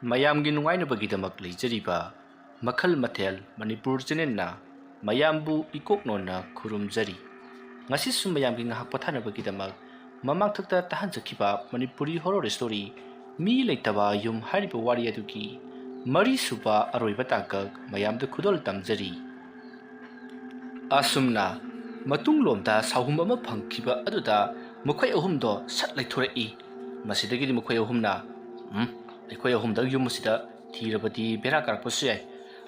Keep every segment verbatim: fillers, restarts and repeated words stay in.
ꯃꯌꯥꯝꯒꯤ ꯅꯨꯡꯉꯥꯏꯅꯕꯒꯤꯗꯃꯛ ꯂꯩꯖꯔꯤꯕ ꯃꯈꯜ ꯃꯊꯦꯜ ꯃꯅꯤꯄꯨꯔ ꯆꯦꯅꯦꯜꯅ ꯃꯌꯥꯝꯕꯨ ꯏꯀꯣꯛ ꯅꯣꯟꯅ ꯈꯨꯔꯨꯝꯖꯔꯤ꯫ ꯉꯁꯤꯁꯨ ꯃꯌꯥꯝꯒꯤ ꯉꯥꯏꯍꯥꯛ ꯄꯣꯊꯥꯅꯕꯒꯤꯗꯃꯛ ꯃꯃꯥꯡꯊꯛꯇ ꯇꯥꯍꯟꯖꯈꯤꯕ ꯃꯅꯤꯄꯨꯔꯤ ꯍꯣꯔꯣꯔ ꯁ꯭ꯇꯣꯔꯤ ꯃꯤ ꯂꯩꯇꯕ ꯌꯨꯝ ꯍꯥꯏꯔꯤꯕ ꯋꯥꯔꯤ ꯑꯗꯨꯒꯤ ꯃꯔꯤꯁꯨꯕ ꯑꯔꯣꯏꯕ ꯇꯥꯡꯀꯛ ꯃꯌꯥꯝꯗ ꯈꯨꯗꯣꯜ ꯇꯝꯖꯔꯤ꯫ ꯑꯁꯨꯝꯅ ꯃꯇꯨꯡꯂꯣꯝꯗ ꯁꯥꯍꯨꯝ ꯑꯃ ꯐꯪꯈꯤꯕ ꯑꯗꯨꯗ ꯃꯈꯣꯏ ꯑꯍꯨꯝꯗꯣ ꯁꯠ ꯂꯩꯊꯣꯔꯛꯏ꯫ ꯃꯁꯤꯗꯒꯤꯗꯤ ꯃꯈꯣꯏ ꯑꯍꯨꯝꯅ, "ꯎꯝ, ꯑꯩꯈꯣꯏ ꯑꯍꯨꯝꯗꯪ ꯌꯨꯝ ꯑꯁꯤꯗ ꯊꯤꯔꯕꯗꯤ ꯕꯦꯔꯥ ꯀꯥꯔꯛꯄꯁꯨ ꯌꯥꯏ꯫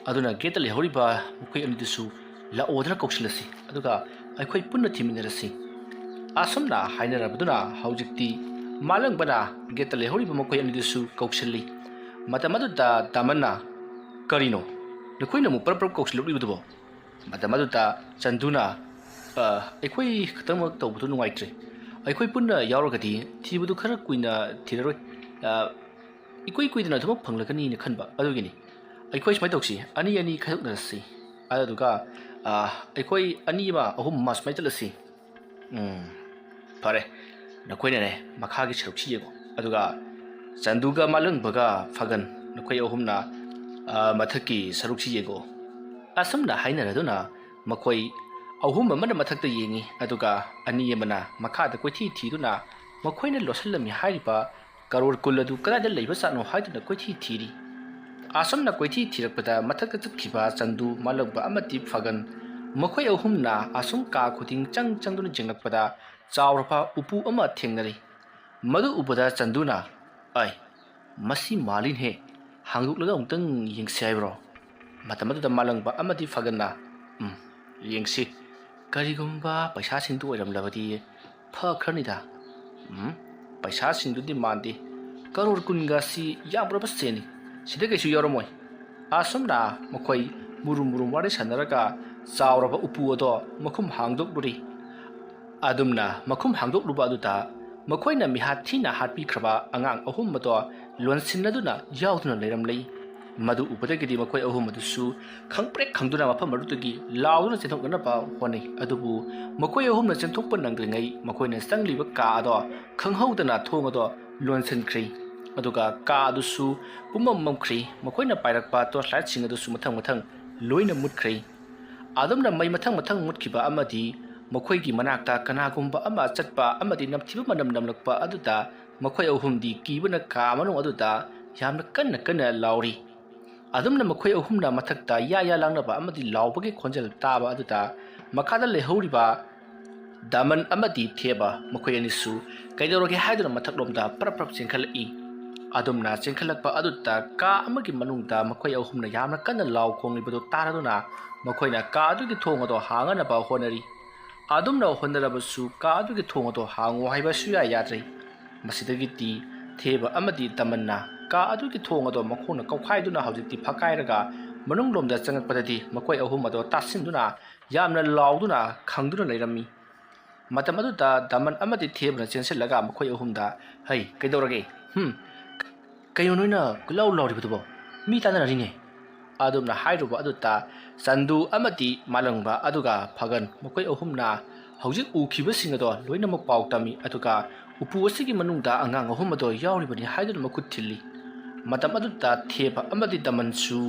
ꯑꯗꯨꯅ ꯒꯦꯠꯇ ꯂꯩꯍꯧꯔꯤꯕ ꯃꯈꯣꯏ ꯑꯅꯤꯗꯨꯁꯨ ꯂꯥꯛꯑꯣꯗꯅ ꯀꯧꯁꯤꯜꯂꯁꯤ, ꯑꯗꯨꯒ ꯑꯩꯈꯣꯏ ꯄꯨꯟꯅ ꯊꯤꯃꯤꯟꯅꯔꯁꯤ꯫" ꯑꯁꯨꯝꯅ ꯍꯥꯏꯅꯔꯕꯗꯨꯅ ꯍꯧꯖꯤꯛꯇꯤ ꯃꯥꯂꯪꯕꯅ ꯒꯦꯠꯇ ꯂꯩꯍꯧꯔꯤꯕ ꯃꯈꯣꯏ ꯑꯅꯤꯗꯨꯁꯨ ꯀꯧꯁꯤꯜꯂꯤ꯫ ꯃꯇꯝ ꯑꯗꯨꯗ ꯗꯥꯃꯟꯅ, "ꯀꯔꯤꯅꯣ? ꯅꯈꯣꯏꯅ ꯑꯃꯨꯛ ꯄꯔꯞ ꯄꯔꯞ ꯀꯧꯁꯤꯜꯂꯛꯂꯤꯕꯗꯨꯕꯣ?" ꯃꯇꯝ ꯑꯗꯨꯗ ꯆꯟꯗꯨꯅ, "ꯑ, ꯑꯩꯈꯣꯏ ꯈꯛꯇꯃꯛ ꯇꯧꯕꯗꯨ ꯅꯨꯡꯉꯥꯏꯇ꯭ꯔꯦ꯫ ꯑꯩꯈꯣꯏ ꯄꯨꯟꯅ ꯌꯥꯎꯔꯒꯗꯤ ꯊꯤꯕꯗꯨ ꯈꯔ ꯀꯨꯏꯅ ꯊꯤꯔꯔꯣꯏ꯫ ꯑ, ꯏꯀꯨꯏ ꯀꯨꯏꯗꯅ ꯑꯗꯨꯃꯛ ꯐꯪꯂꯒꯅꯤꯅ ꯈꯟꯕ ꯑꯗꯨꯒꯤꯅꯤ꯫ ꯑꯩꯈꯣꯏ ꯁꯨꯃꯥꯏꯅ ꯇꯧꯁꯤ, ꯑꯅꯤ ꯑꯅꯤ ꯈꯥꯏꯗꯣꯛꯅꯔꯁꯤ꯫ ꯑꯗꯨꯗꯨꯒ, ꯑ, ꯑꯩꯈꯣꯏ ꯑꯅꯤ ꯑꯃ, ꯑꯍꯨꯝ ꯑꯃ ꯁꯨꯃꯥꯏꯅ ꯆꯠꯂꯁꯤ꯫" "ꯎꯝ, ꯐꯔꯦ꯫ ꯅꯈꯣꯏꯅꯅꯦ ꯃꯈꯥꯒꯤ ꯁꯔꯨꯛꯁꯤ ꯌꯦꯡꯉꯣ꯫ ꯑꯗꯨꯒ ꯆꯟꯗꯨꯒ ꯃꯥꯂꯪꯕꯒ ꯐꯒꯟ, ꯅꯈꯣꯏ ꯑꯍꯨꯝꯅ, ꯑ, ꯃꯊꯛꯀꯤ ꯁꯔꯨꯛꯁꯤ ꯌꯦꯡꯉꯣ꯫" ꯑꯁꯨꯝꯅ ꯍꯥꯏꯅꯔꯗꯨꯅ ꯃꯈꯣꯏ ꯑꯍꯨꯝ ꯑꯃꯅ ꯃꯊꯛꯇ ꯌꯦꯡꯉꯤ, ꯑꯗꯨꯒ ꯑꯅꯤ ꯑꯃꯅ ꯃꯈꯥꯗ ꯀꯣꯏꯊꯤ ꯊꯤꯗꯨꯅ ꯃꯈꯣꯏꯅ ꯂꯣꯠꯁꯤꯜꯂꯝꯃꯤ ꯍꯥꯏꯔꯤꯕ ꯀꯔꯣꯔ ꯀꯨꯟ ꯑꯗꯨ ꯀꯗꯥꯏꯗ ꯂꯩꯕꯖꯥꯠꯅꯣ ꯍꯥꯏꯗꯨꯅ ꯀꯣꯏꯊꯤ ꯊꯤꯔꯤ꯫ ꯑꯁꯨꯝꯅ ꯀꯣꯏꯊꯤ ꯊꯤꯔꯛꯄꯗ ꯃꯊꯛꯇ ꯆꯠꯈꯤꯕ ꯆꯟꯗꯨ, ꯃꯥꯂꯪꯕ ꯑꯃꯗꯤ ꯐꯒꯟ, ꯃꯈꯣꯏ ꯑꯍꯨꯝꯅ ꯑꯁꯨꯝ ꯀꯥ ꯈꯨꯗꯤꯡ ꯆꯪ ꯆꯪꯗꯨꯅ ꯌꯦꯡꯂꯛꯄꯗ ꯆꯥꯎꯔꯕ ꯎꯄꯨ ꯑꯃ ꯊꯦꯡꯅꯔꯤ꯫ ꯃꯗꯨ ꯎꯕꯗ ꯆꯟꯗꯨꯅ, "ꯑꯩ, ꯃꯁꯤ ꯃꯥꯜꯂꯤꯅꯦꯍꯦ, ꯍꯥꯡꯗꯣꯛꯂꯒ ꯑꯃꯨꯛꯇꯪ ꯌꯦꯡꯁꯤ ꯍꯥꯏꯕ꯭ꯔꯣ?" ꯃꯇꯝ ꯑꯗꯨꯗ ꯃꯥꯂꯪꯕ ꯑꯃꯗꯤ ꯐꯒꯟꯅ, "ꯎꯝ, ꯌꯦꯡꯁꯤ꯫ ꯀꯔꯤꯒꯨꯝꯕ ꯄꯩꯁꯥꯁꯤꯡꯗꯨ ꯑꯣꯏꯔꯝꯂꯕꯗꯤ ꯐꯈ꯭ꯔꯅꯤꯗ꯫ ꯎꯝ, ꯄꯩꯁꯥꯁꯤꯡꯗꯨꯗꯤ ꯃꯥꯟꯗꯦ꯫ ꯀꯔꯣꯔ ꯀꯨꯟꯒꯁꯤ ꯌꯥꯝꯈ꯭ꯔꯕ ꯁꯦꯟꯅꯤ꯫ ꯁꯤꯗ ꯀꯩꯁꯨ ꯌꯥꯎꯔꯝꯃꯣꯏ꯫" ꯑꯁꯨꯝꯅ ꯃꯈꯣꯏ ꯃꯨꯔꯨꯝ ꯃꯨꯔꯨꯝ ꯋꯥꯔꯤ ꯁꯥꯟꯅꯔꯒ ꯆꯥꯎꯔꯕ ꯎꯄꯨ ꯑꯗꯣ ꯃꯈꯨꯝ ꯍꯥꯡꯗꯣꯛꯂꯨꯔꯤ꯫ ꯑꯗꯨꯝꯅ ꯃꯈꯨꯝ ꯍꯥꯡꯗꯣꯛꯂꯨꯕ ꯑꯗꯨꯗ ꯃꯈꯣꯏꯅ ꯃꯤꯍꯥꯠ ꯊꯤꯅ ꯍꯥꯠꯄꯤꯈ꯭ꯔꯕ ꯑꯉꯥꯡ ꯑꯍꯨꯝ ꯑꯗꯣ ꯂꯣꯟꯁꯤꯟꯅꯗꯨꯅ ꯌꯥꯎꯗꯨꯅ ꯂꯩꯔꯝꯂꯤ꯫ ꯃꯗꯨ ꯎꯕꯗꯒꯤꯗꯤ ꯃꯈꯣꯏ ꯑꯍꯨꯝ ꯑꯗꯨꯁꯨ ꯈꯪꯄ꯭ꯔꯦꯛ ꯈꯪꯗꯨꯅ ꯃꯐꯝ ꯑꯗꯨꯗꯒꯤ ꯂꯥꯎꯗꯨꯅ ꯆꯦꯟꯊꯣꯛꯅꯅꯕ ꯍꯣꯠꯅꯩ꯫ ꯑꯗꯨꯕꯨ ꯃꯈꯣꯏ ꯑꯍꯨꯝꯅ ꯆꯦꯟꯊꯣꯛꯄ ꯅꯪꯗ꯭ꯔꯤꯉꯩ ꯃꯈꯣꯏꯅ ꯆꯪꯂꯤꯕ ꯀꯥ ꯑꯗꯣ ꯈꯪꯍꯧꯗꯅ ꯊꯣꯡ ꯑꯗꯣ ꯂꯣꯟꯁꯤꯟꯈ꯭ꯔꯦ꯫ ꯑꯗꯨꯒ ꯀꯥ ꯑꯗꯨꯁꯨ ꯄꯨꯝꯃꯝ ꯃꯝꯈ꯭ꯔꯦ꯫ ꯃꯈꯣꯏꯅ ꯄꯥꯏꯔꯛꯄ torch lightꯁꯤꯡ ꯑꯗꯨꯁꯨ ꯃꯊꯪ ꯃꯊꯪ ꯂꯣꯏꯅ ꯃꯨꯠꯈ꯭ꯔꯦ꯫ ꯑꯗꯨꯝꯅ ꯃꯩ ꯃꯊꯪ ꯃꯊꯪ ꯃꯨꯠꯈꯤꯕ ꯑꯃꯗꯤ ꯃꯈꯣꯏꯒꯤ ꯃꯅꯥꯛꯇ ꯀꯅꯥꯒꯨꯝꯕ ꯑꯃ ꯆꯠꯄ ꯑꯃꯗꯤ ꯅꯝꯊꯤꯕ ꯃꯅꯝ ꯅꯝꯂꯛꯄ ꯑꯗꯨꯗ ꯃꯈꯣꯏ ꯑꯍꯨꯝꯗꯤ ꯀꯤꯕꯅ ꯀꯥ ꯃꯅꯨꯡ ꯑꯗꯨꯗ ꯌꯥꯝꯅ ꯀꯟꯅ ꯀꯟꯅ ꯂꯥꯎꯔꯤ꯫ ꯑꯗꯨꯝꯅ ꯃꯈꯣꯏ ꯑꯍꯨꯝꯅ ꯃꯊꯛꯇ ꯌꯥ ꯌꯥ ꯂꯥꯡꯅꯕ ꯑꯃꯗꯤ ꯂꯥꯎꯕꯒꯤ ꯈꯣꯟꯖꯦꯜ ꯇꯥꯕ ꯑꯗꯨꯗ ꯃꯈꯥꯗ ꯂꯩꯍꯧꯔꯤꯕ ꯗꯃꯟ ꯑꯃꯗꯤ ꯊꯦꯕ ꯃꯈꯣꯏ ꯑꯅꯤꯁꯨ ꯀꯩꯗꯧꯔꯒꯦ ꯍꯥꯏꯗꯨꯅ ꯃꯊꯛꯂꯣꯝꯗ ꯄꯔꯞ ꯄꯔꯞ ꯆꯦꯟꯈꯠꯂꯛꯏ꯫ ꯑꯗꯨꯝꯅ ꯆꯦꯟꯈꯠꯂꯛꯄ ꯑꯗꯨꯗ ꯀꯥ ꯑꯃꯒꯤ ꯃꯅꯨꯡꯗ ꯃꯈꯣꯏ ꯑꯍꯨꯝꯅ ꯌꯥꯝꯅ ꯀꯟꯅ ꯂꯥꯎ ꯈꯣꯡꯂꯤꯕꯗꯨ ꯇꯥꯔꯗꯨꯅ ꯃꯈꯣꯏꯅ ꯀꯥ ꯑꯗꯨꯒꯤ ꯊꯣꯡ ꯑꯗꯣ ꯍꯥꯡꯅꯅꯕ ꯍꯣꯠꯅꯔꯤ꯫ ꯑꯗꯨꯝꯅ ꯍꯣꯠꯅꯔꯕꯁꯨ ꯀꯥ ꯑꯗꯨꯒꯤ ꯊꯣꯡ ꯑꯗꯣ ꯍꯥꯡꯉꯨ ꯍꯥꯏꯕ ꯁꯨꯌꯥ ꯌꯥꯗ꯭ꯔꯦ꯫ ꯃꯁꯤꯗꯒꯤꯗꯤ ꯊꯦꯕ ꯑꯃꯗꯤ ꯗꯃꯟꯅ ꯀꯥ ꯑꯗꯨꯒꯤ ꯊꯣꯡ ꯑꯗꯣ ꯃꯈꯣꯡꯅ ꯀꯧꯈꯥꯏꯗꯨꯅ ꯍꯧꯖꯤꯛꯇꯤ ꯐꯛꯀꯥꯏꯔꯒ ꯃꯅꯨꯡꯂꯣꯝꯗ ꯆꯪꯉꯛꯄꯗꯗꯤ ꯃꯈꯣꯏ ꯑꯍꯨꯝ ꯑꯗꯣ ꯇꯥꯁꯤꯟꯗꯨꯅ ꯌꯥꯝꯅ ꯂꯥꯎꯗꯨꯅ ꯈꯪꯗꯨꯅ ꯂꯩꯔꯝꯃꯤ꯫ ꯃꯇꯝ ꯑꯗꯨꯗ ꯗꯃꯟ ꯑꯃꯗꯤ ꯊꯦꯕꯅ ꯆꯦꯟꯁꯤꯜꯂꯒ ꯃꯈꯣꯏ ꯑꯍꯨꯝꯗ, "ꯍꯩ, ꯀꯩꯗꯧꯔꯒꯦ? ꯍꯨꯝ, ꯀꯩꯅꯣ ꯅꯣꯏꯅ ꯀꯣꯏꯂꯥꯎ ꯂꯥꯎꯔꯤꯕꯗꯨꯕꯣ? ꯃꯤ ꯇꯥꯟꯅꯔꯤꯅꯦ!" ꯑꯗꯨꯝꯅ ꯍꯥꯏꯔꯨꯕ ꯑꯗꯨꯗ ꯆꯟꯗꯨ ꯑꯃꯗꯤ ꯃꯥꯂꯪꯕ ꯑꯗꯨꯒ ꯐꯒꯟ ꯃꯈꯣꯏ ꯑꯍꯨꯝꯅ ꯍꯧꯖꯤꯛ ꯎꯈꯤꯕꯁꯤꯡ ꯑꯗꯣ ꯂꯣꯏꯅꯃꯛ ꯄꯥꯎ ꯇꯝꯃꯤ, ꯑꯗꯨꯒ ꯎꯄꯨ ꯑꯁꯤꯒꯤ ꯃꯅꯨꯡꯗ ꯑꯉꯥꯡ ꯑꯍꯨꯝ ꯑꯗꯣ ꯌꯥꯎꯔꯤꯕꯅꯤ ꯍꯥꯏꯗꯨꯅ ꯃꯈꯨꯠ ꯊꯤꯜꯂꯤ꯫ ꯃꯇꯝ ꯑꯗꯨꯗ ꯊꯦꯕ ꯑꯃꯗꯤ ꯗꯃꯟꯁꯨ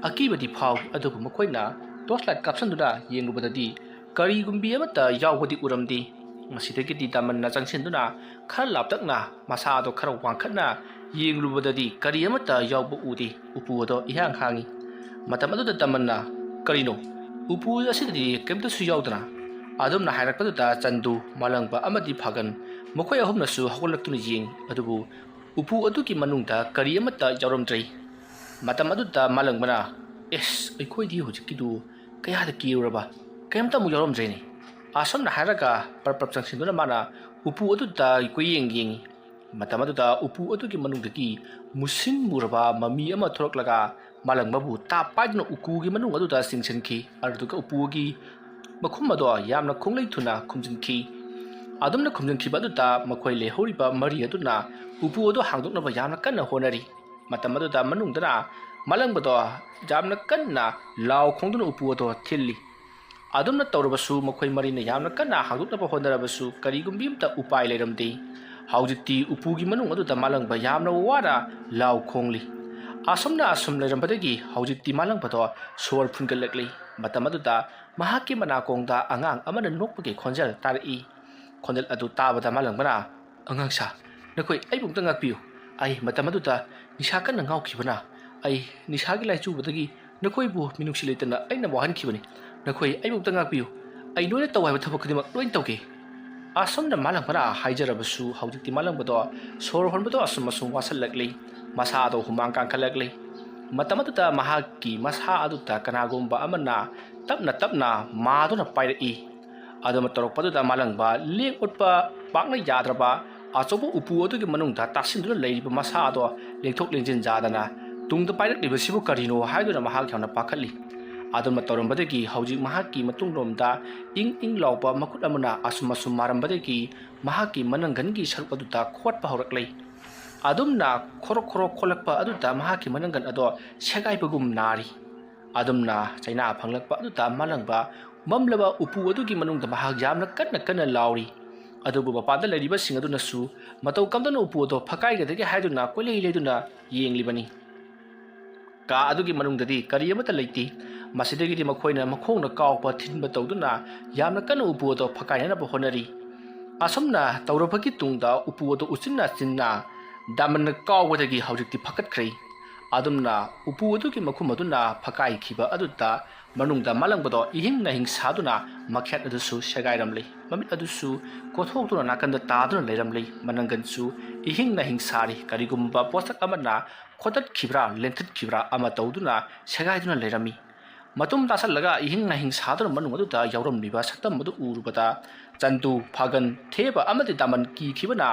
ꯑꯀꯤꯕꯗꯤ ꯐꯥꯎꯏ, ꯑꯗꯨꯕꯨ ꯃꯈꯣꯏꯅ torch light ꯀꯥꯞꯁꯤꯟꯗꯨꯅ ꯌꯦꯡꯂꯨꯕꯗꯗꯤ ꯀꯔꯤꯒꯨꯝꯕꯤ ꯑꯃꯠꯇ ꯌꯥꯎꯕꯗꯤ ꯎꯔꯝꯗꯦ꯫ ꯃꯁꯤꯗꯒꯤꯗꯤ ꯗꯃꯟꯅ ꯆꯪꯁꯤꯟꯗꯨꯅ ꯈꯔ ꯂꯥꯞꯇꯛꯅ ꯃꯁꯥꯗꯣ ꯈꯔ ꯋꯥꯡꯈꯠꯅ ꯌꯦꯡꯂꯨꯕꯗꯗꯤ ꯀꯔꯤ ꯑꯃꯠꯇ ꯌꯥꯎꯕ ꯎꯗꯦ꯫ ꯎꯄꯨ ꯑꯗꯣ ꯏꯍꯥꯡ ꯍꯥꯡꯉꯤ꯫ ꯃꯇꯝ ꯑꯗꯨꯗ ꯗꯃꯟꯅ, "ꯀꯔꯤꯅꯣ? ꯎꯄꯨ ꯑꯁꯤꯗꯗꯤ ꯀꯔꯤꯝꯇꯁꯨ ꯌꯥꯎꯗꯅ?" ꯑꯗꯨꯝꯅ ꯍꯥꯏꯔꯛꯄꯗꯨꯗ ꯆꯟꯗꯨ, ꯃꯥꯂꯪꯕ ꯑꯃꯗꯤ ꯐꯥꯒꯟ ꯃꯈꯣꯏ ꯑꯍꯨꯝꯅꯁꯨ ꯍꯧꯒꯠꯂꯛꯇꯨꯅ ꯌꯦꯡꯉꯤ, ꯑꯗꯨꯕꯨ ꯎꯄꯨ ꯑꯗꯨꯒꯤ ꯃꯅꯨꯡꯗ ꯀꯔꯤ ꯑꯃꯠꯇ ꯌꯥꯎꯔꯝꯗ꯭ꯔꯦ꯫ ꯃꯇꯝ ꯑꯗꯨꯗ ꯃꯥꯂꯪꯕꯅ, "ꯑꯦꯁ, ꯑꯩꯈꯣꯏꯗꯤ ꯍꯧꯖꯤꯛꯀꯤꯗꯨ ꯀꯌꯥꯗ ꯀꯤꯔꯨꯔꯕ? ꯀꯔꯤꯝꯇ ꯑꯃꯨꯛ ꯌꯥꯎꯔꯝꯗ꯭ꯔꯦꯅꯦ!" ꯑꯁꯨꯝꯅ ꯍꯥꯏꯔꯒ ꯄꯔꯞ ꯄꯔꯞ ꯆꯪꯁꯤꯟꯗꯨꯅ ꯃꯥꯅ ꯎꯄꯨ ꯑꯗꯨꯗ ꯀꯣꯏꯌꯦꯡ ꯌꯦꯡꯉꯤ꯫ ꯃꯇꯝ ꯑꯗꯨꯗ ꯎꯄꯨ ꯑꯗꯨꯒꯤ ꯃꯅꯨꯡꯗꯒꯤ ꯃꯨꯁꯤꯟ ꯃꯨꯔꯕ ꯃꯃꯤ ꯑꯃ ꯊꯣꯛꯂꯛꯂꯒ ꯃꯥꯂꯪꯕꯕꯨ ꯇꯥꯞ ꯄꯥꯏꯗꯨꯅ ꯎꯄꯨꯒꯤ ꯃꯅꯨꯡ ꯑꯗꯨꯗ ꯆꯤꯡꯁꯤꯟꯈꯤ꯫ ꯑꯗꯨꯒ ꯎꯄꯨꯒꯤ ꯃꯈꯨꯝ ꯑꯗꯣ ꯌꯥꯝꯅ ꯈꯣꯡꯂꯩ ꯊꯨꯅ ꯈꯨꯝꯖꯤꯟꯈꯤ꯫ ꯑꯗꯨꯝꯅ ꯈꯨꯝꯖꯤꯟꯈꯤꯕ ꯑꯗꯨꯗ ꯃꯈꯣꯏ ꯂꯩꯍꯧꯔꯤꯕ ꯃꯔꯤ ꯑꯗꯨꯅ ꯎꯄꯨ ꯑꯗꯨ ꯍꯥꯡꯗꯣꯛꯅꯕ ꯌꯥꯝꯅ ꯀꯟꯅ ꯍꯣꯠꯅꯔꯤ꯫ ꯃꯇꯝ ꯑꯗꯨꯗ ꯃꯅꯨꯡꯗꯅ ꯃꯥꯂꯪꯕꯗꯣ ꯌꯥꯝꯅ ꯀꯟꯅ ꯂꯥꯎ ꯈꯣꯡꯗꯨꯅ ꯎꯄꯨ ꯑꯗꯣ ꯊꯤꯜꯂꯤ꯫ ꯑꯗꯨꯝꯅ ꯇꯧꯔꯕꯁꯨ ꯃꯈꯣꯏ ꯃꯔꯤꯅ ꯌꯥꯝꯅ ꯀꯟꯅ ꯍꯥꯡꯗꯣꯛꯅꯕ ꯍꯣꯠꯅꯔꯕꯁꯨ ꯀꯔꯤꯒꯨꯝꯕꯤ ꯑꯃꯠꯇ ꯎꯄꯥꯏ ꯂꯩꯔꯝꯗꯦ꯫ ꯍꯧꯖꯤꯛꯇꯤ ꯎꯄꯨꯒꯤ ꯃꯅꯨꯡ ꯑꯗꯨꯗ ꯃꯥꯂꯪꯕ ꯌꯥꯝꯅ ꯋꯥꯅ ꯂꯥꯎ ꯈꯣꯡꯂꯤ꯫ ꯑꯁꯨꯝꯅ ꯑꯁꯨꯝ ꯂꯩꯔꯝꯕꯗꯒꯤ ꯍꯧꯖꯤꯛꯇꯤ ꯃꯥꯂꯪꯕꯗꯣ ꯁꯣꯔ ꯐꯨꯟꯒꯠꯂꯛꯂꯤ꯫ ꯃꯇꯝ ꯑꯗꯨꯗ ꯃꯍꯥꯛꯀꯤ ꯃꯅꯥꯀꯣꯡꯗ ꯑꯉꯥꯡ ꯑꯃꯅ ꯅꯣꯛꯄꯒꯤ ꯈꯣꯟꯖꯦꯜ ꯇꯥꯔꯛꯏ꯫ ꯈꯣꯟꯖꯦꯜ ꯑꯗꯨ ꯇꯥꯕꯗ ꯃꯥꯂꯪꯕꯅ, "ꯑꯉꯥꯡꯁꯥ, ꯅꯈꯣꯏ ꯑꯩꯕꯨ ꯑꯝꯇ ꯉꯥꯛꯄꯤꯌꯨ꯫ ꯑꯩ ꯃꯇꯝ ꯑꯗꯨꯗ ꯅꯤꯁꯥ ꯀꯟꯅ ꯉꯥꯎꯈꯤꯕꯅ ꯑꯩ ꯅꯤꯁꯥꯒꯤ ꯂꯥꯏꯆꯨꯕꯗꯒꯤ ꯅꯈꯣꯏꯕꯨ ꯃꯤꯅꯨꯡꯁꯤ ꯂꯩꯇꯅ ꯑꯩꯅ ꯋꯥꯍꯟꯈꯤꯕꯅꯤ꯫ ꯅꯈꯣꯏ ꯑꯩꯕꯨ ꯑꯝꯇ ꯉꯥꯛꯄꯤꯌꯨ꯫ ꯑꯩ ꯂꯣꯏꯅ ꯇꯧ ꯍꯥꯏꯕ ꯊꯕꯛ ꯈꯨꯗꯤꯡꯃꯛ ꯂꯣꯏꯅ ꯇꯧꯒꯦ꯫" ꯑꯁꯨꯝꯅ ꯃꯥꯂꯪꯕꯅ ꯍꯥꯏꯖꯔꯕꯁꯨ ꯍꯧꯖꯤꯛꯇꯤ ꯃꯥꯂꯪꯕꯗꯣ ꯁꯣꯔ ꯍꯣꯟꯕꯗꯣ ꯑꯁꯨꯝ ꯑꯁꯨꯝ ꯋꯥꯁꯜꯂꯛꯂꯤ꯫ ꯃꯁꯥꯗꯣ ꯍꯨꯃꯥꯡ ꯀꯥꯡꯈꯠꯂꯛꯂꯤ꯫ ꯃꯇꯝ ꯑꯗꯨꯗ ꯃꯍꯥꯛꯀꯤ ꯃꯁꯥ ꯑꯗꯨꯗ ꯀꯅꯥꯒꯨꯝꯕ ꯑꯃꯅ ꯇꯞꯅ ꯇꯞꯅ ꯃꯥꯗꯨꯅ ꯄꯥꯏꯔꯛꯏ꯫ ꯑꯗꯨꯝꯅ ꯇꯧꯔꯛꯄꯗꯨꯗ ꯃꯥꯂꯪꯕ ꯂꯦꯡ ꯑꯣꯠꯄ ꯄꯥꯛꯅ ꯌꯥꯗ꯭ꯔꯕ ꯑꯆꯧꯕ ꯎꯄꯨ ꯑꯗꯨꯒꯤ ꯃꯅꯨꯡꯗ ꯇꯥꯁꯤꯟꯗꯨꯅ ꯂꯩꯔꯤꯕ ꯃꯁꯥ ꯑꯗꯣ ꯂꯦꯡꯊꯣꯛ ꯂꯦꯡꯁꯤꯟ ꯌꯥꯗꯅ ꯇꯨꯡꯗ ꯄꯥꯏꯔꯛꯂꯤꯕꯁꯤꯕꯨ ꯀꯔꯤꯅꯣ ꯍꯥꯏꯗꯨꯅ ꯃꯍꯥꯛ ꯌꯥꯝꯅ ꯄꯥꯈꯠꯂꯤ꯫ ꯑꯗꯨꯝꯅ ꯇꯧꯔꯝꯕꯗꯒꯤ ꯍꯧꯖꯤꯛ ꯃꯍꯥꯛꯀꯤ ꯃꯇꯨꯡꯂꯣꯝꯗ ꯏꯪ ꯏꯪ ꯂꯥꯎꯕ ꯃꯈꯨꯠ ꯑꯃꯅ ꯑꯁꯨꯝ ꯑꯁꯨꯝ ꯃꯥꯔꯝꯕꯗꯒꯤ ꯃꯍꯥꯛꯀꯤ ꯃꯅꯪꯒꯟꯒꯤ ꯁꯔꯨꯛ ꯑꯗꯨꯗ ꯈꯣꯠꯄ ꯍꯧꯔꯛꯂꯦ꯫ ꯑꯗꯨꯝꯅ ꯈꯣꯔꯣꯛ ꯈꯣꯔꯣꯛ ꯈꯣꯠꯂꯛꯄ ꯑꯗꯨꯗ ꯃꯍꯥꯛꯀꯤ ꯃꯅꯪꯒꯟ ꯑꯗꯣ ꯁꯦꯒꯥꯏꯕꯒꯨꯝ ꯅꯥꯔꯤ꯫ ꯑꯗꯨꯝꯅ ꯆꯩꯅꯥ ꯐꯪꯂꯛꯄ ꯑꯗꯨꯗ ꯃꯥꯂꯪꯕ ꯃꯝꯂꯕ ꯎꯄꯨ ꯑꯗꯨꯒꯤ ꯃꯅꯨꯡꯗ ꯃꯍꯥꯛ ꯌꯥꯝꯅ ꯀꯟꯅ ꯀꯟꯅ ꯂꯥꯎꯔꯤ꯫ ꯑꯗꯨꯕꯨ ꯃꯄꯥꯟꯗ ꯂꯩꯔꯤꯕꯁꯤꯡ ꯑꯗꯨꯅꯁꯨ ꯃꯇꯧ ꯀꯝꯗꯅ ꯎꯄꯨ ꯑꯗꯣ ꯐꯛꯀꯥꯏꯒꯗꯒꯦ ꯍꯥꯏꯗꯨꯅ ꯀꯣꯏꯂꯩ ꯂꯩꯗꯨꯅ ꯌꯦꯡꯂꯤꯕꯅꯤ꯫ ꯀꯥ ꯑꯗꯨꯒꯤ ꯃꯅꯨꯡꯗꯗꯤ ꯀꯔꯤ ꯑꯃꯠꯇ ꯂꯩꯇꯦ꯫ ꯃꯁꯤꯗꯒꯤꯗꯤ ꯃꯈꯣꯏꯅ ꯃꯈꯣꯡꯅ ꯀꯥꯎꯕ ꯊꯤꯟꯕ ꯇꯧꯗꯨꯅ ꯌꯥꯝꯅ ꯀꯟꯅ ꯎꯄꯨ ꯑꯗꯣ ꯐꯛꯀꯥꯏꯅꯅꯕ ꯍꯣꯠꯅꯔꯤ꯫ ꯑꯁꯨꯝꯅ ꯇꯧꯔꯕꯒꯤ ꯇꯨꯡꯗ ꯎꯄꯨ ꯑꯗꯨ ꯎꯆꯤꯟ ꯅꯥꯆꯤꯟꯅ ꯗꯥꯃꯟꯅ ꯀꯥꯎꯕꯗꯒꯤ ꯍꯧꯖꯤꯛꯇꯤ ꯐꯒꯠꯈ꯭ꯔꯦ꯫ ꯑꯗꯨꯝꯅ ꯎꯄꯨ ꯑꯗꯨꯒꯤ ꯃꯈꯨꯝ ꯑꯗꯨꯅ ꯐꯛꯀꯥꯏꯈꯤꯕ ꯑꯗꯨꯗ ꯃꯅꯨꯡꯗ ꯃꯥꯂꯪꯕꯗꯣ ꯏꯍꯤꯡ ꯅꯥꯍꯤꯡ ꯁꯥꯗꯨꯅ ꯃꯈꯦꯠ ꯑꯗꯨꯁꯨ ꯁꯦꯒꯥꯏꯔꯝꯂꯤ꯫ ꯃꯃꯤꯠ ꯑꯗꯨꯁꯨ ꯀꯣꯊꯣꯛꯇꯨꯅ ꯅꯥꯀꯟꯗ ꯇꯥꯗꯨꯅ ꯂꯩꯔꯝꯂꯤ꯫ ꯃꯅꯪꯒꯟꯁꯨ ꯏꯍꯤꯡ ꯅꯥꯍꯤꯡ ꯁꯥꯔꯤ꯫ ꯀꯔꯤꯒꯨꯝꯕ ꯄꯣꯠꯁꯛ ꯑꯃꯅ ꯈꯣꯇꯠꯈꯤꯕ꯭ꯔꯥ ꯂꯦꯟꯊꯠꯈꯤꯕ꯭ꯔꯥ ꯑꯃ ꯇꯧꯗꯨꯅ ꯁꯦꯒꯥꯏꯗꯨꯅ ꯂꯩꯔꯝꯃꯤ꯫ ꯃꯇꯨꯝ ꯇꯥꯁꯜꯂꯒ ꯏꯍꯤꯡ ꯅꯥꯍꯤꯡ ꯁꯥꯗꯨꯅ ꯃꯅꯨꯡ ꯑꯗꯨꯗ ꯌꯥꯎꯔꯝꯂꯤꯕ ꯁꯛꯇꯝ ꯑꯗꯨ ꯎꯔꯨꯕꯗ ꯆꯟꯗꯨ, ꯐꯥꯒꯟ, ꯊꯦꯕ ꯑꯃꯗꯤ ꯗꯥꯃꯟ ꯀꯤꯈꯤꯕꯅ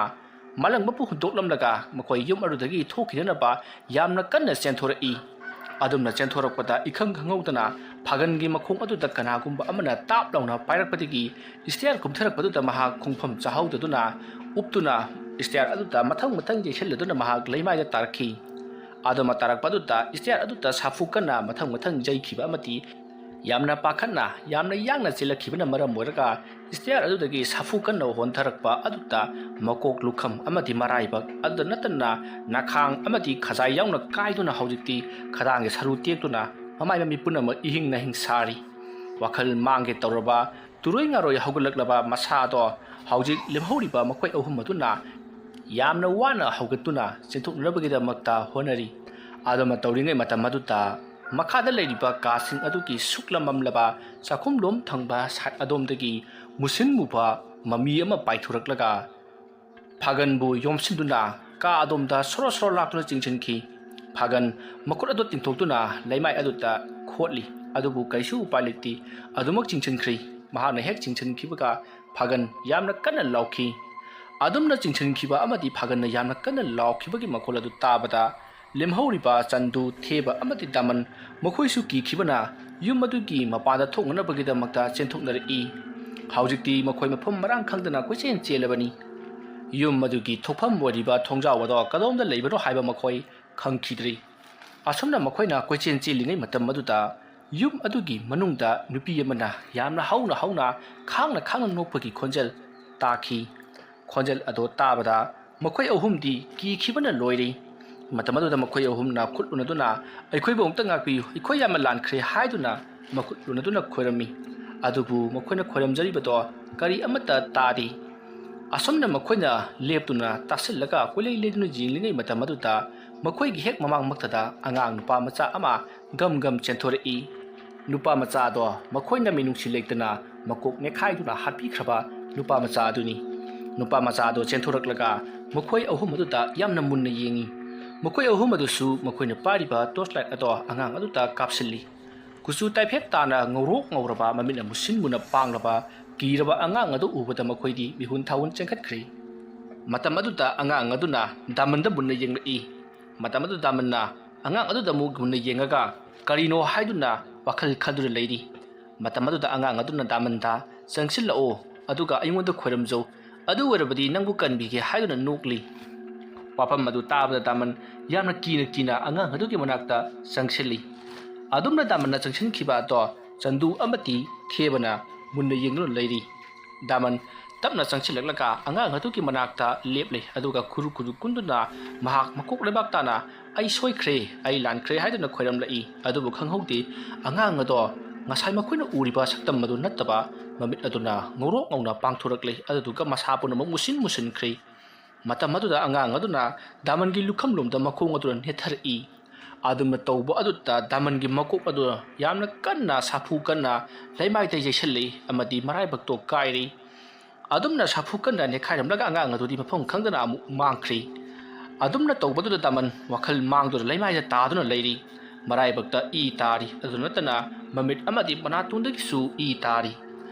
ꯃꯥꯂꯪꯕꯕꯨ ꯍꯨꯟꯗꯣꯛꯂꯝꯂꯒ ꯃꯈꯣꯏ ꯌꯨꯝ ꯑꯗꯨꯗꯒꯤ ꯊꯣꯛꯈꯤꯅꯅꯕ ꯌꯥꯝꯅ ꯀꯟꯅ ꯆꯦꯟꯊꯣꯔꯛꯏ꯫ ꯑꯗꯨꯝꯅ ꯆꯦꯟꯊꯣꯔꯛꯄꯗ ꯏꯈꯪ ꯈꯪꯍꯧꯗꯅ ꯐꯥꯒꯟꯒꯤ ꯃꯈꯣꯡ ꯑꯗꯨꯗ ꯀꯅꯥꯒꯨꯝꯕ ꯑꯃꯅ ꯇꯥꯞ ꯂꯥꯎꯅ ꯄꯥꯏꯔꯛꯄꯗꯒꯤ ꯏꯁꯇꯤꯌꯥꯔ ꯀꯨꯝꯊꯔꯛꯄꯗꯨꯗ ꯃꯍꯥꯛ ꯈꯣꯡꯐꯝ ꯆꯥꯍꯧꯗꯗꯨꯅ ꯎꯞꯇꯨꯅ ꯏꯁꯇꯤꯌꯥꯔ ꯑꯗꯨꯗ ꯃꯊꯪ ꯃꯊꯪ ꯌꯩꯁꯤꯜꯂꯗꯨꯅ ꯃꯍꯥꯛ ꯂꯩꯃꯥꯏꯗ ꯇꯥꯔꯛꯈꯤ꯫ ꯑꯗꯨꯝꯅ ꯇꯥꯔꯛꯄ ꯑꯗꯨꯗ ꯏꯁꯇꯤꯌꯥꯔ ꯑꯗꯨꯗ ꯁꯥꯐꯨ ꯀꯟꯅ ꯃꯊꯪ ꯃꯊꯪ ꯌꯩꯈꯤꯕ ꯑꯃꯗꯤ ꯌꯥꯝꯅ ꯄꯥꯈꯠꯅ, ꯌꯥꯝꯅ ꯌꯥꯡꯅ ꯆꯦꯜꯂꯛꯈꯤꯕꯅ ꯃꯔꯝ ꯑꯣꯏꯔꯒ stair ꯑꯗꯨꯗꯒꯤ ꯁꯥꯐꯨ ꯀꯟꯅ ꯍꯣꯟꯊꯔꯛꯄ ꯑꯗꯨꯗ ꯃꯀꯣꯛ ꯂꯨꯈꯝ ꯑꯃꯗꯤ ꯃꯔꯥꯏꯕꯛ ꯑꯗꯨꯗ ꯅꯠꯇꯅ ꯅꯥꯈꯥꯡ ꯑꯃꯗꯤ ꯈꯖꯥꯏ ꯌꯥꯎꯅ ꯀꯥꯏꯗꯨꯅ ꯍꯧꯖꯤꯛꯇꯤ ꯈꯗꯥꯡꯒꯤ ꯁꯔꯨ ꯇꯦꯛꯇꯨꯅ ꯃꯃꯥꯏ ꯃꯃꯤꯠ ꯄꯨꯝꯅꯃꯛ ꯏꯍꯤꯡ ꯅꯥꯍꯤꯡ ꯁꯥꯔꯤ꯫ ꯋꯥꯈꯜ ꯃꯥꯡꯒꯦ ꯇꯧꯔꯕ ꯇꯨꯔꯣꯏ ꯉꯥꯔꯣꯏ ꯍꯧꯒꯠꯂꯛꯂꯕ ꯃꯁꯥꯗꯣ ꯍꯧꯖꯤꯛ ꯂꯦꯝꯍꯧꯔꯤꯕ ꯃꯈꯣꯏ ꯑꯍꯨꯝ ꯑꯗꯨꯅ ꯌꯥꯝꯅ ꯋꯥꯅ ꯍꯧꯒꯠꯇꯨꯅ ꯆꯦꯟꯊꯣꯛꯅꯅꯕꯒꯤꯗꯃꯛꯇ ꯍꯣꯠꯅꯔꯤ꯫ ꯑꯗꯨꯃ ꯇꯧꯔꯤꯉꯩ ꯃꯇꯝ ꯑꯗꯨꯗ ꯃꯈꯥꯗ ꯂꯩꯔꯤꯕ ꯀꯥꯁꯤꯡ ꯑꯗꯨꯒꯤ ꯁꯨꯛꯂꯝ ꯃꯝꯂꯕ ꯆꯥꯛꯈꯨꯝꯂꯣꯝ ꯊꯪꯕ side ꯑꯗꯣꯝꯗꯒꯤ ꯃꯨꯁꯤꯟ ꯃꯨꯕ ꯃꯃꯤ ꯑꯃ ꯄꯥꯏꯊꯣꯔꯛꯂꯒ ꯐꯥꯒꯟꯕꯨ ꯌꯣꯝꯁꯤꯟꯗꯨꯅ ꯀꯥ ꯑꯗꯣꯝꯗ ꯁꯣꯔꯣ ꯁꯣꯔꯣ ꯂꯥꯛꯇꯨꯅ ꯆꯤꯡꯁꯤꯟꯈꯤ꯫ ꯐꯥꯒꯟ ꯃꯈꯨꯠ ꯑꯗꯨ ꯇꯤꯡꯊꯣꯛꯇꯨꯅ ꯂꯩꯃꯥꯏ ꯑꯗꯨꯗ ꯈꯣꯠꯂꯤ, ꯑꯗꯨꯕꯨ ꯀꯔꯤꯁꯨ ꯎꯄꯥꯏ ꯂꯩꯇꯦ꯫ ꯑꯗꯨꯃꯛ ꯆꯤꯡꯁꯤꯟꯈ꯭ꯔꯤ꯫ ꯃꯍꯥꯛꯅ ꯍꯦꯛ ꯆꯤꯡꯁꯤꯟꯈꯤꯕꯒ ꯐꯥꯒꯟ ꯌꯥꯝꯅ ꯀꯟꯅ ꯂꯥꯎꯈꯤ꯫ ꯑꯗꯨꯝꯅ ꯆꯤꯡꯁꯤꯟꯈꯤꯕ ꯑꯃꯗꯤ ꯐꯥꯒꯟꯅ ꯌꯥꯝꯅ ꯀꯟꯅ ꯂꯥꯎꯈꯤꯕꯒꯤ ꯃꯈꯣꯜ ꯑꯗꯨ ꯇꯥꯕꯗ ꯂꯦꯝꯍꯧꯔꯤꯕ ꯆꯟꯗꯨ, ꯊꯦꯕ ꯑꯃꯗꯤ ꯗꯥꯃꯟ ꯃꯈꯣꯏꯁꯨ ꯀꯤꯈꯤꯕꯅ ꯌꯨꯝ ꯑꯗꯨꯒꯤ ꯃꯄꯥꯟꯗ ꯊꯣꯛꯅꯅꯕꯒꯤꯗꯃꯛꯇ ꯆꯦꯟꯊꯣꯛꯅꯔꯛꯏ꯫ ꯍꯧꯖꯤꯛꯇꯤ ꯃꯈꯣꯏ ꯃꯐꯝ ꯃꯔꯥꯡ ꯈꯪꯗꯅ ꯀꯣꯏꯆꯦꯟ ꯆꯦꯜꯂꯕꯅꯤ꯫ ꯌꯨꯝ ꯑꯗꯨꯒꯤ ꯊꯣꯛꯐꯝ ꯑꯣꯏꯔꯤꯕ ꯊꯣꯡꯖꯥꯎ ꯑꯗꯣ ꯀꯗꯣꯝꯗ ꯂꯩꯕꯅꯣ ꯍꯥꯏꯕ ꯃꯈꯣꯏ ꯈꯪꯈꯤꯗ꯭ꯔꯤ꯫ ꯑꯁꯨꯝꯅ ꯃꯈꯣꯏꯅ ꯀꯣꯏꯆꯦꯟ ꯆꯦꯜꯂꯤꯉꯩ ꯃꯇꯝ ꯑꯗꯨꯗ ꯌꯨꯝ ꯑꯗꯨꯒꯤ ꯃꯅꯨꯡꯗ ꯅꯨꯄꯤ ꯑꯃꯅ ꯌꯥꯝꯅ ꯍꯧꯅ ꯍꯧꯅ, ꯈꯥꯡꯅ ꯈꯥꯡꯅ ꯅꯣꯛꯄꯒꯤ ꯈꯣꯟꯖꯦꯜ ꯇꯥꯈꯤ꯫ ꯈꯣꯟꯖꯦꯜ ꯑꯗꯨ ꯇꯥꯕꯗ ꯃꯈꯣꯏ ꯑꯍꯨꯝꯗꯤ ꯀꯤꯈꯤꯕꯅ ꯂꯣꯏꯔꯦ꯫ ꯃꯇꯝ ꯑꯗꯨꯗ ꯃꯈꯣꯏ ꯑꯍꯨꯝꯅ ꯈꯨꯠ ꯎꯅꯗꯨꯅ, "ꯑꯩꯈꯣꯏꯕꯨ ꯑꯃꯨꯛꯇ ꯉꯥꯛꯄꯤꯌꯨ, ꯑꯩꯈꯣꯏ ꯌꯥꯝꯅ ꯂꯥꯟꯈ꯭ꯔꯦ" ꯍꯥꯏꯗꯨꯅ ꯃꯈꯨꯠ ꯎꯅꯗꯨꯅ ꯈꯣꯏꯔꯝꯃꯤ꯫ ꯑꯗꯨꯕꯨ ꯃꯈꯣꯏꯅ ꯈꯣꯏꯔꯝꯖꯔꯤꯕꯗꯣ ꯀꯔꯤ ꯑꯃꯠꯇ ꯇꯥꯗꯦ꯫ ꯑꯁꯨꯝꯅ ꯃꯈꯣꯏꯅ ꯂꯦꯞꯇꯨꯅ ꯇꯥꯁꯤꯜꯂꯒ ꯀꯣꯏꯂꯩ ꯂꯩꯗꯨꯅ ꯌꯦꯡꯂꯤꯉꯩ ꯃꯇꯝ ꯑꯗꯨꯗ ꯃꯈꯣꯏꯒꯤ ꯍꯦꯛ ꯃꯃꯥꯡꯃꯛꯇꯗ ꯑꯉꯥꯡ ꯅꯨꯄꯥ ꯃꯆꯥ ꯑꯃ ꯒꯝ ꯒꯝ ꯆꯦꯟꯊꯣꯔꯛꯏ꯫ ꯅꯨꯄꯥ ꯃꯆꯥ ꯑꯗꯣ ꯃꯈꯣꯏꯅ ꯃꯤꯅꯨꯡꯁꯤ ꯂꯩꯇꯅ ꯃꯀꯣꯛ ꯅꯦꯠꯈꯥꯏꯗꯨꯅ ꯍꯥꯠꯄꯤꯈ꯭ꯔꯕ ꯅꯨꯄꯥ ꯃꯆꯥ ꯑꯗꯨꯅꯤ꯫ ꯅꯨꯄꯥ ꯃꯆꯥ ꯑꯗꯣ ꯆꯦꯟꯊꯣꯔꯛꯂꯒ ꯃꯈꯣꯏ ꯑꯍꯨꯝ ꯑꯗꯨꯗ ꯌꯥꯝꯅ ꯃꯨꯟꯅ ꯌꯦꯡꯏ꯫ ꯃꯈꯣꯏ ꯑꯍꯨꯝ ꯑꯗꯨꯁꯨ ꯃꯈꯣꯏꯅ ꯄꯥꯏꯔꯤꯕ torch light ꯑꯗꯣ ꯑꯉꯥꯡ ꯑꯗꯨꯗ ꯀꯥꯞꯁꯤꯜꯂꯤ꯫ ꯀꯨꯆꯨ ꯇꯥꯏꯐꯦꯠ ꯇꯥꯅ ꯉꯧꯔꯣꯛ ꯉꯧꯔꯕ, ꯃꯃꯤꯠꯅ ꯃꯨꯁꯤꯟ ꯃꯨꯅ ꯄꯥꯡꯂꯕ, ꯀꯤꯔꯕ ꯑꯉꯥꯡ ꯑꯗꯨ ꯎꯕꯗ ꯃꯈꯣꯏꯗꯤ ꯃꯤꯍꯨꯟ ꯊꯥꯍꯨꯟ ꯆꯦꯟꯈꯠꯈ꯭ꯔꯦ꯫ ꯃꯇꯝ ꯑꯗꯨꯗ ꯑꯉꯥꯡ ꯑꯗꯨꯅ ꯗꯥꯃꯟꯗ ꯃꯨꯟꯅ ꯌꯦꯡꯂꯛꯏ꯫ ꯃꯇꯝ ꯑꯗꯨꯗ ꯗꯥꯃꯟꯅ ꯑꯉꯥꯡ ꯑꯗꯨꯗ ꯑꯃꯨꯛ ꯃꯨꯟꯅ ꯌꯦꯡꯉꯒ ꯀꯔꯤꯅꯣ ꯍꯥꯏꯗꯨꯅ ꯋꯥꯈꯜ ꯈꯟꯗꯨꯅ ꯂꯩꯔꯤ꯫ ꯃꯇꯝ ꯑꯗꯨꯗ ꯑꯉꯥꯡ ꯑꯗꯨꯅ ꯗꯥꯃꯟꯗ, "ꯆꯪꯁꯤꯜꯂꯛꯑꯣ, ꯑꯗꯨꯒ ꯑꯩꯉꯣꯟꯗ ꯈꯣꯏꯔꯝꯖꯧ, ꯑꯗꯨ ꯑꯣꯏꯔꯕꯗꯤ ꯅꯪꯕꯨ ꯀꯟꯕꯤꯒꯦ" ꯍꯥꯏꯗꯨꯅ ꯅꯣꯛꯂꯤ꯫ ꯋꯥꯐꯝ ꯑꯗꯨ ꯇꯥꯕꯗ ꯗꯥꯃꯟ ꯌꯥꯝꯅ ꯀꯤꯅ ꯀꯤꯅ ꯑꯉꯥꯡ ꯑꯗꯨꯒꯤ ꯃꯅꯥꯛꯇ ꯆꯪꯁꯤꯜꯂꯤ꯫ ꯑꯗꯨꯝꯅ ꯗꯥꯃꯟꯅ ꯆꯪꯁꯤꯟꯈꯤꯕ ꯑꯗꯣ ꯆꯟꯗꯨ ꯑꯃꯗꯤ ꯊꯦꯕꯅ ꯃꯨꯟꯅ ꯌꯦꯡꯗꯨꯅ ꯂꯩꯔꯤ꯫ ꯗꯥꯃꯟ ꯇꯞꯅ ꯆꯪꯁꯤꯜꯂꯛꯂꯒ ꯑꯉꯥꯡ ꯑꯗꯨꯒꯤ ꯃꯅꯥꯛꯇ ꯂꯦꯞꯂꯦ, ꯑꯗꯨꯒ ꯈꯨꯔꯨ ꯈꯨꯔꯨ ꯀꯨꯟꯗꯨꯅ ꯃꯍꯥꯛ ꯃꯀꯣꯛ ꯂꯩꯕꯥꯛ ꯇꯥꯅ "ꯑꯩ ꯁꯣꯏꯈ꯭ꯔꯦ, ꯑꯩ ꯂꯥꯟꯈ꯭ꯔꯦ" ꯍꯥꯏꯗꯨꯅ ꯈꯣꯏꯔꯝꯂꯛꯏ꯫ ꯑꯗꯨꯕꯨ ꯈꯪꯍꯧꯗꯦ, ꯑꯉꯥꯡ ꯑꯗꯣ ꯉꯁꯥꯏ ꯃꯈꯣꯏꯅ ꯎꯔꯤꯕ ꯁꯛꯇꯝ ꯑꯗꯨ ꯅꯠꯇꯕ ꯃꯃꯤꯠ ꯑꯗꯨꯅ ꯉꯧꯔꯣꯛ ꯉꯧꯅ ꯄꯥꯡꯊꯣꯔꯛꯂꯦ꯫ ꯑꯗꯨꯗꯨꯒ ꯃꯁꯥ ꯄꯨꯝꯅꯃꯛ ꯃꯨꯁꯤꯟ ꯃꯨꯁꯤꯟꯈ꯭ꯔꯦ꯫ ꯃꯇꯝ ꯑꯗꯨꯗ ꯑꯉꯥꯡ ꯑꯗꯨꯅ ꯗꯥꯃꯟꯒꯤ ꯂꯨꯈꯝꯂꯣꯝꯗ ꯃꯈꯣꯡ ꯑꯗꯨꯅ ꯅꯦꯠꯊꯔꯛꯏ꯫ ꯑꯗꯨꯝꯅ ꯇꯧꯕ ꯑꯗꯨꯗ ꯗꯥꯃꯟꯒꯤ ꯃꯀꯣꯛ ꯑꯗꯨ ꯌꯥꯝꯅ ꯀꯟꯅ, ꯁꯥꯐꯨ ꯀꯟꯅ ꯂꯩꯃꯥꯏꯗ ꯌꯩꯁꯜꯂꯛꯏ ꯑꯃꯗꯤ ꯃꯔꯥꯏꯕꯛꯇꯣ ꯀꯥꯏꯔꯤ꯫ ꯑꯗꯨꯝꯅ ꯁꯥꯐꯨ ꯀꯟꯅ ꯅꯦꯠꯈꯥꯏꯔꯝꯂꯒ ꯑꯉꯥꯡ ꯑꯗꯨꯗꯤ ꯃꯐꯝ ꯈꯪꯗꯅ ꯑꯃꯨꯛ ꯃꯥꯡꯈ꯭ꯔꯤ꯫ ꯑꯗꯨꯝꯅ ꯇꯧꯕꯗꯨꯗ ꯗꯥꯃꯟ ꯋꯥꯈꯜ ꯃꯥꯡꯗꯨꯅ ꯂꯩꯃꯥꯏꯗ ꯇꯥꯗꯨꯅ ꯂꯩꯔꯤ꯫ ꯃꯔꯥꯏꯕꯛꯇ ꯏ ꯇꯥꯔꯤ꯫ ꯑꯗꯨ ꯅꯠꯇꯅ ꯃꯃꯤꯠ ꯑꯃꯗꯤ ꯃꯅꯥꯇꯣꯟꯗꯒꯤꯁꯨ ꯏ ꯇꯥꯔꯤ꯫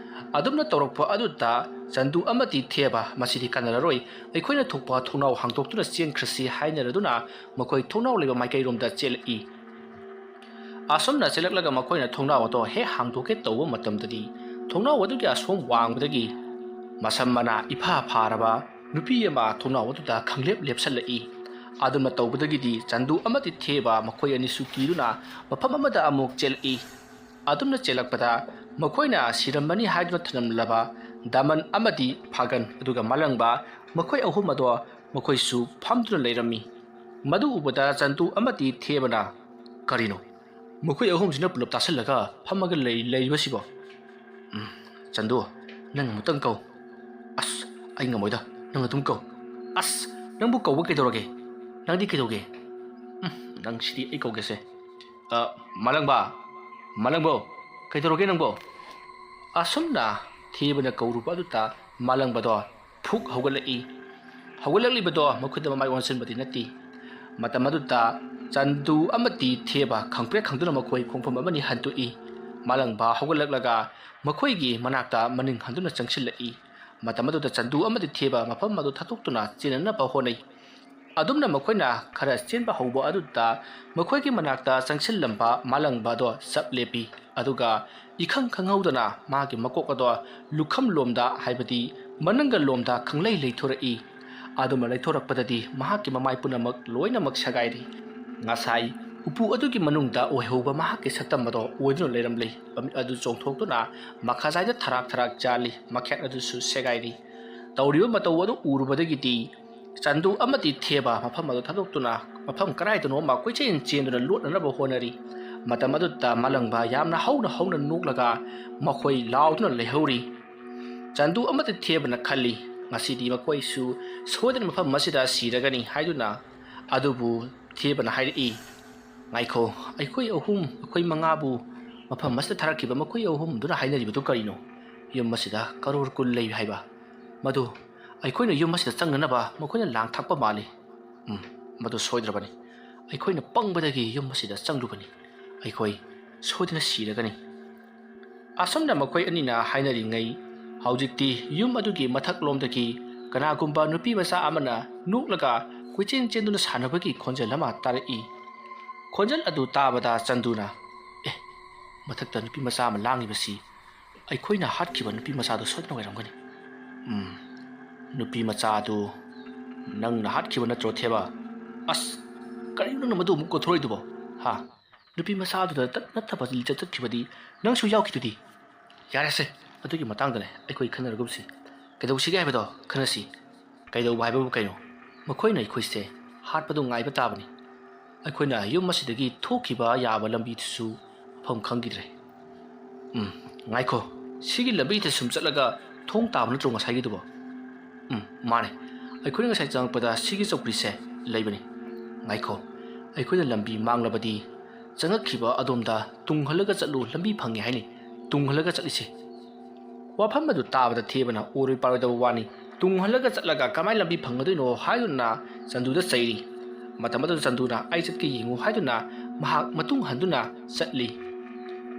ꯑꯗꯨꯝꯅ ꯇꯧꯔꯛꯄ ꯑꯗꯨꯗ ꯆꯟꯗꯨ ꯑꯃꯗꯤ ꯊꯦꯕ, "ꯃꯁꯤꯗꯤ ꯀꯥꯟꯅꯔꯔꯣꯏ, ꯑꯩꯈꯣꯏꯅ ꯊꯣꯛꯄ ꯊꯣꯡꯅꯥꯎ ꯍꯥꯡꯗꯣꯛꯇꯨꯅ ꯆꯦꯟꯈ꯭ꯔꯁꯤ" ꯍꯥꯏꯅꯔꯗꯨꯅ ꯃꯈꯣꯏ ꯊꯣꯡꯅꯥꯎ ꯂꯩꯕ ꯃꯥꯏꯀꯩꯔꯣꯝꯗ ꯆꯦꯜꯂꯛꯏ꯫ ꯑꯁꯨꯝꯅ ꯆꯦꯜꯂꯛꯂꯒ ꯃꯈꯣꯏꯅ ꯊꯣꯡꯅꯥꯎ ꯑꯗꯨ ꯍꯦꯛ ꯍꯥꯡꯗꯣꯛꯀꯦ ꯇꯧꯕ ꯃꯇꯝꯗꯗꯤ, ꯊꯣꯡꯅꯥꯎ ꯑꯗꯨꯒꯤ ꯑꯁꯣꯝ ꯋꯥꯡꯃꯗꯒꯤ ꯃꯁꯝ ꯃꯅꯥ ꯏꯐꯥ ꯐꯥꯔꯕ ꯅꯨꯄꯤ ꯑꯃ ꯊꯣꯡꯅꯥꯎ ꯑꯗꯨꯗ ꯈꯪꯂꯦꯞ ꯂꯦꯞꯁꯜꯂꯛꯏ꯫ ꯑꯗꯨꯝꯅ ꯇꯧꯕꯗꯒꯤꯗꯤ ꯆꯟꯗꯨ ꯑꯃꯗꯤ ꯊꯦꯕ ꯃꯈꯣꯏ ꯑꯅꯤꯁꯨ ꯀꯤꯗꯨꯅ ꯃꯐꯝ ꯑꯃꯗ ꯑꯃꯨꯛ ꯆꯦꯜꯂꯛꯏ꯫ ꯑꯗꯨꯝꯅ ꯆꯦꯜꯂꯛꯄꯗ ꯃꯈꯣꯏꯅ ꯁꯤꯔꯝꯃꯅꯤ ꯍꯥꯏꯗꯨꯅ ꯊꯅꯝꯂꯕ ꯗꯥꯃꯟ ꯑꯃꯗꯤ ꯐꯥꯒꯟ, ꯑꯗꯨꯒ ꯃꯥꯂꯪꯕ, ꯃꯈꯣꯏ ꯑꯍꯨꯝ ꯑꯗꯣ ꯃꯈꯣꯏꯁꯨ ꯐꯝꯗꯨꯅ ꯂꯩꯔꯝꯃꯤ꯫ ꯃꯗꯨ ꯎꯕꯗ ꯆꯟꯗꯨ ꯑꯃꯗꯤ ꯊꯦꯕꯅ, "ꯀꯔꯤꯅꯣ? ꯃꯈꯣꯏ ꯑꯍꯨꯝꯁꯤꯅ ꯄꯨꯂꯞ ꯇꯥꯁꯜꯂꯒ ꯐꯝꯃꯒ ꯂꯩ-, ꯂꯩꯔꯤꯕꯁꯤꯕꯣ?" "ꯎꯝ, ꯆꯟꯗꯨ, ꯅꯪ ꯑꯃꯨꯛꯇꯪ ꯀꯧ꯫" "ꯑꯁ, ꯑꯩ ꯉꯝꯃꯣꯏꯗ, ꯅꯪ ꯑꯗꯨꯝ ꯀꯧ꯫" "ꯑꯁ, ꯅꯪꯕꯨ ꯀꯧꯕ ꯀꯩꯗꯧꯔꯒꯦ? ꯅꯪꯗꯤ ꯀꯩꯗꯧꯒꯦ?" "ꯎꯝ, ꯅꯪ ꯁꯤꯗꯤ ꯑꯩ ꯀꯧꯒꯦꯁꯦ꯫ ꯑ, ꯃꯥꯂꯪꯕ, ꯃꯥꯂꯪꯕꯧ, ꯀꯩꯗꯧꯔꯒꯦ ꯅꯪꯕꯣ?" ꯑꯁꯨꯝꯅ ꯊꯦꯕꯅ ꯀꯧꯔꯨꯕ ꯑꯗꯨꯗ ꯃꯥꯂꯪꯕꯗꯣ ꯐꯨꯛ ꯍꯧꯒꯠꯂꯛꯏ꯫ ꯍꯧꯒꯠꯂꯛꯂꯤꯕꯗꯣ ꯃꯈꯣꯏꯗ ꯃꯃꯥꯏ ꯑꯣꯟꯁꯤꯟꯕꯗꯤ ꯅꯠꯇꯦ꯫ ꯃꯇꯝ ꯑꯗꯨꯗ ꯆꯟꯗꯨ ꯑꯃꯗꯤ ꯊꯦꯕ ꯈꯪꯄ꯭ꯔꯦꯛ ꯈꯪꯗꯨꯅ ꯃꯈꯣꯏ ꯈꯣꯡꯐꯝ ꯑꯃꯅꯤ ꯍꯟꯗꯣꯛꯏ꯫ ꯃꯥꯂꯪꯕ ꯍꯧꯒꯠꯂꯛꯂꯒ ꯃꯈꯣꯏꯒꯤ ꯃꯅꯥꯛꯇ ꯃꯅꯤꯡ ꯍꯟꯗꯨꯅ ꯆꯪꯁꯤꯜꯂꯛꯏ꯫ ꯃꯇꯝ ꯑꯗꯨꯗ ꯆꯟꯗꯨ ꯑꯃꯗꯤ ꯊꯦꯕ ꯃꯐꯝ ꯑꯗꯨ ꯊꯥꯗꯣꯛꯇꯨꯅ ꯆꯦꯟꯅꯅꯕ ꯍꯣꯠꯅꯩ꯫ ꯑꯗꯨꯝꯅ ꯃꯈꯣꯏꯅ ꯈꯔ ꯆꯦꯟꯕ ꯍꯧꯕ ꯑꯗꯨꯗ ꯃꯈꯣꯏꯒꯤ ꯃꯅꯥꯛꯇ ꯆꯪꯁꯤꯜꯂꯝꯕ ꯃꯥꯂꯪꯕ ꯑꯗꯣ ꯆꯞ ꯂꯦꯞꯄꯤ꯫ ꯑꯗꯨꯒ ꯏꯈꯪ ꯈꯪꯍꯧꯗꯅ ꯃꯥꯒꯤ ꯃꯀꯣꯛ ꯑꯗꯣ ꯂꯨꯈꯝ ꯂꯣꯝꯗ, ꯍꯥꯏꯕꯗꯤ ꯃꯅꯨꯡꯒ ꯂꯣꯝꯗ ꯈꯪꯂꯩ ꯂꯩꯊꯣꯔꯛꯏ꯫ ꯑꯗꯨꯝꯅ ꯂꯩꯊꯣꯔꯛꯄꯗꯗꯤ ꯃꯍꯥꯛꯀꯤ ꯃꯃꯥꯏ ꯄꯨꯝꯅꯃꯛ ꯂꯣꯏꯅꯃꯛ ꯁꯦꯒꯥꯏꯔꯤ꯫ ꯉꯁꯥꯏ ꯎꯄꯨ ꯑꯗꯨꯒꯤ ꯃꯅꯨꯡꯗ ꯑꯣꯏꯍꯧꯕ ꯃꯍꯥꯛꯀꯤ ꯁꯛꯇꯝ ꯑꯗꯣ ꯑꯣꯏꯗꯨꯅ ꯂꯩꯔꯝꯂꯤ꯫ ꯃꯃꯤꯠ ꯑꯗꯨ ꯆꯣꯡꯊꯣꯛꯇꯨꯅ ꯃꯈꯥꯖꯥꯏꯗ ꯊꯔꯥꯛ ꯊꯔꯥꯛ ꯆꯥꯜꯂꯤ꯫ ꯃꯈꯦꯠ ꯑꯗꯨꯁꯨ ꯁꯦꯒꯥꯏꯔꯤ꯫ ꯇꯧꯔꯤꯕ ꯃꯇꯧ ꯑꯗꯨ ꯎꯔꯨꯕꯗꯒꯤꯗꯤ ꯆꯟꯗꯨ ꯑꯃꯗꯤ ꯊꯦꯕ ꯃꯐꯝ ꯑꯗꯨ ꯊꯥꯗꯣꯛꯇꯨꯅ ꯃꯐꯝ ꯀꯗꯥꯏꯗꯅꯣ ꯑꯃ ꯀꯣꯏꯆꯦꯟ ꯆꯦꯟꯗꯨꯅ ꯂꯣꯠꯅꯅꯕ ꯍꯣꯠꯅꯔꯤ꯫ ꯃꯇꯝ ꯑꯗꯨꯗ ꯃꯂꯪꯕ ꯌꯥꯝꯅ ꯍꯧꯅ ꯍꯧꯅ ꯅꯣꯛꯂꯒ ꯃꯈꯣꯏ ꯂꯥꯎꯗꯨꯅ ꯂꯩꯍꯧꯔꯤ꯫ ꯆꯟꯗꯨ ꯑꯃꯗꯤ ꯊꯦꯕꯅ ꯈꯜꯂꯤ, "ꯉꯁꯤꯗꯤ ꯃꯈꯣꯏꯁꯨ ꯁꯣꯏꯗꯅ ꯃꯐꯝ ꯑꯁꯤꯗ ꯁꯤꯔꯒꯅꯤ" ꯍꯥꯏꯗꯨꯅ꯫ ꯑꯗꯨꯕꯨ ꯊꯦꯕꯅ ꯍꯥꯏꯔꯛꯏ, "ꯉꯥꯏꯈꯣ, ꯑꯩꯈꯣꯏ ꯑꯍꯨꯝ, ꯑꯩꯈꯣꯏ ꯃꯉꯥꯕꯨ ꯃꯐꯝ ꯑꯁꯤꯗ ꯊꯥꯔꯛꯈꯤꯕ ꯃꯈꯣꯏ ꯑꯍꯨꯝꯗꯨꯅ ꯍꯥꯏꯅꯔꯤꯕꯗꯨ ꯀꯔꯤꯅꯣ? ꯌꯨꯝ ꯑꯁꯤꯗ ꯀꯔꯣꯔ ꯀꯨꯟ ꯂꯩ ꯍꯥꯏꯕ꯫ ꯃꯗꯨ ꯑꯩꯈꯣꯏꯅ ꯌꯨꯝ ꯑꯁꯤꯗ ꯆꯪꯅꯅꯕ ꯃꯈꯣꯏꯅ ꯂꯥꯡ ꯊꯥꯛꯄ ꯃꯥꯜꯂꯤ꯫ ꯎꯝ, ꯃꯗꯨ ꯁꯣꯏꯗ꯭ꯔꯕꯅꯤ꯫ ꯑꯩꯈꯣꯏꯅ ꯄꯪꯕꯗꯒꯤ ꯌꯨꯝ ꯑꯁꯤꯗ ꯆꯪꯂꯨꯕꯅꯤ꯫ ꯑꯩꯈꯣꯏ ꯁꯣꯏꯗꯅ ꯁꯤꯔꯒꯅꯤ꯫" ꯑꯁꯨꯝꯅ ꯃꯈꯣꯏ ꯑꯅꯤꯅ ꯍꯥꯏꯅꯔꯤꯉꯩ, ꯍꯧꯖꯤꯛꯇꯤ ꯌꯨꯝ ꯑꯗꯨꯒꯤ ꯃꯊꯛꯂꯣꯝꯗꯒꯤ ꯀꯅꯥꯒꯨꯝꯕ ꯅꯨꯄꯤ ꯃꯆꯥ ꯑꯃꯅ ꯅꯣꯛꯂꯒ ꯀꯣꯏꯆꯦꯟ ꯆꯦꯟꯗꯨꯅ ꯁꯥꯟꯅꯕꯒꯤ ꯈꯣꯟꯖꯦꯜ ꯑꯃ ꯇꯥꯔꯛꯏ꯫ ꯈꯣꯟꯖꯦꯜ ꯑꯗꯨ ꯇꯥꯕꯗ ꯆꯟꯗꯨꯅ, "ꯑꯦ, ꯃꯊꯛꯇ ꯅꯨꯄꯤ ꯃꯆꯥ ꯑꯃ ꯂꯥꯡꯂꯤꯕꯁꯤ ꯑꯩꯈꯣꯏꯅ ꯍꯥꯠꯈꯤꯕ ꯅꯨꯄꯤ ꯃꯆꯥꯗꯨ ꯁꯣꯏꯗꯅ ꯑꯣꯏꯔꯝꯒꯅꯤ꯫ ꯎꯝ, ꯅꯨꯄꯤ ꯃꯆꯥ ꯑꯗꯨ ꯅꯪꯅ ꯍꯥꯠꯈꯤꯕ ꯅꯠꯇ꯭ꯔꯣ, ꯊꯦꯕ? ꯑꯁ, ꯀꯔꯤꯅꯣ ꯅꯪꯅ ꯃꯗꯨ ꯑꯃꯨꯛ ꯀꯣꯊꯣꯔꯛꯏꯗꯨꯕꯣ? ꯍꯥ? ꯅꯨꯄꯤ ꯃꯆꯥ ꯑꯗꯨꯗ ꯇꯠ-, ꯅꯠꯇꯕ ꯂꯤꯆꯠ ꯆꯠꯈꯤꯕꯗꯤ ꯅꯪꯁꯨ ꯌꯥꯎꯈꯤꯗꯨꯗꯤ?" "ꯌꯥꯔꯦꯁꯦ, ꯑꯗꯨꯒꯤ ꯃꯇꯥꯡꯗꯅꯦ ꯑꯩꯈꯣꯏ ꯈꯟꯅꯔꯒꯨꯝꯁꯤ꯫ ꯀꯩꯗꯧꯁꯤꯒꯦ ꯍꯥꯏꯕꯗꯣ ꯈꯟꯅꯁꯤ꯫" "ꯀꯩꯗꯧꯕ ꯍꯥꯏꯕꯕꯨ ꯀꯩꯅꯣ? ꯃꯈꯣꯏꯅ ꯑꯩꯈꯣꯏꯁꯦ ꯍꯥꯠꯄꯗꯨ ꯉꯥꯏꯕ ꯇꯥꯕꯅꯤ꯫ ꯑꯩꯈꯣꯏꯅ ꯌꯨꯝ ꯑꯁꯤꯗꯒꯤ ꯊꯣꯛꯈꯤꯕ ꯌꯥꯕ ꯂꯝꯕꯤꯗꯨꯁꯨ ꯃꯐꯝ ꯈꯪꯈꯤꯗ꯭ꯔꯦ꯫ ꯎꯝ, ꯉꯥꯏꯈꯣ, ꯁꯤꯒꯤ ꯂꯝꯕꯤꯗ ꯁꯨꯝ ꯆꯠꯂꯒ ꯊꯣꯡ ꯇꯥꯕ ꯅꯠꯇ꯭ꯔꯣ ꯉꯁꯥꯏꯒꯤꯗꯨꯕꯣ? ꯎꯝ, ꯃꯥꯅꯦ꯫ ꯑꯩꯈꯣꯏꯅ ꯉꯁꯥꯏ ꯆꯪꯉꯛꯄꯗ ꯁꯤꯒꯤ ꯆꯧꯀ꯭ꯔꯤꯁꯦ ꯂꯩꯕꯅꯤ꯫ ꯉꯥꯏꯈꯣ, ꯑꯩꯈꯣꯏꯅ ꯂꯝꯕꯤ ꯃꯥꯡꯂꯕꯗꯤ ꯆꯪꯉꯛꯈꯤꯕ ꯑꯗꯣꯝꯗ ꯇꯨꯡ ꯍꯜꯂꯒ ꯆꯠꯂꯨ, ꯂꯝꯕꯤ ꯐꯪꯉꯦ ꯍꯥꯏꯅꯤ꯫ ꯇꯨꯡ ꯍꯜꯂꯒ ꯆꯠꯂꯤꯁꯦ꯫" ꯋꯥꯐꯝ ꯑꯗꯨ ꯇꯥꯕꯗ ꯊꯦꯕꯅ ꯑꯣꯏꯔꯣꯏ ꯄꯥꯔꯣꯏꯗꯕ ꯋꯥꯅꯤ꯫ ꯇꯨꯡ ꯍꯜꯂꯒ ꯆꯠꯂꯒ ꯀꯃꯥꯏꯅ ꯂꯝꯕꯤ ꯐꯪꯒꯗꯣꯏꯅꯣ ꯍꯥꯏꯗꯨꯅ ꯆꯟꯗꯨꯗ ꯆꯩꯔꯤ꯫ ꯃꯇꯝ ꯑꯗꯨꯗ ꯆꯟꯗꯨꯅ "ꯑꯩ ꯆꯠꯀꯦ ꯌꯦꯡꯉꯨ" ꯍꯥꯏꯗꯨꯅ ꯃꯍꯥꯛ ꯃꯇꯨꯡ ꯍꯟꯗꯨꯅ ꯆꯠꯂꯤ꯫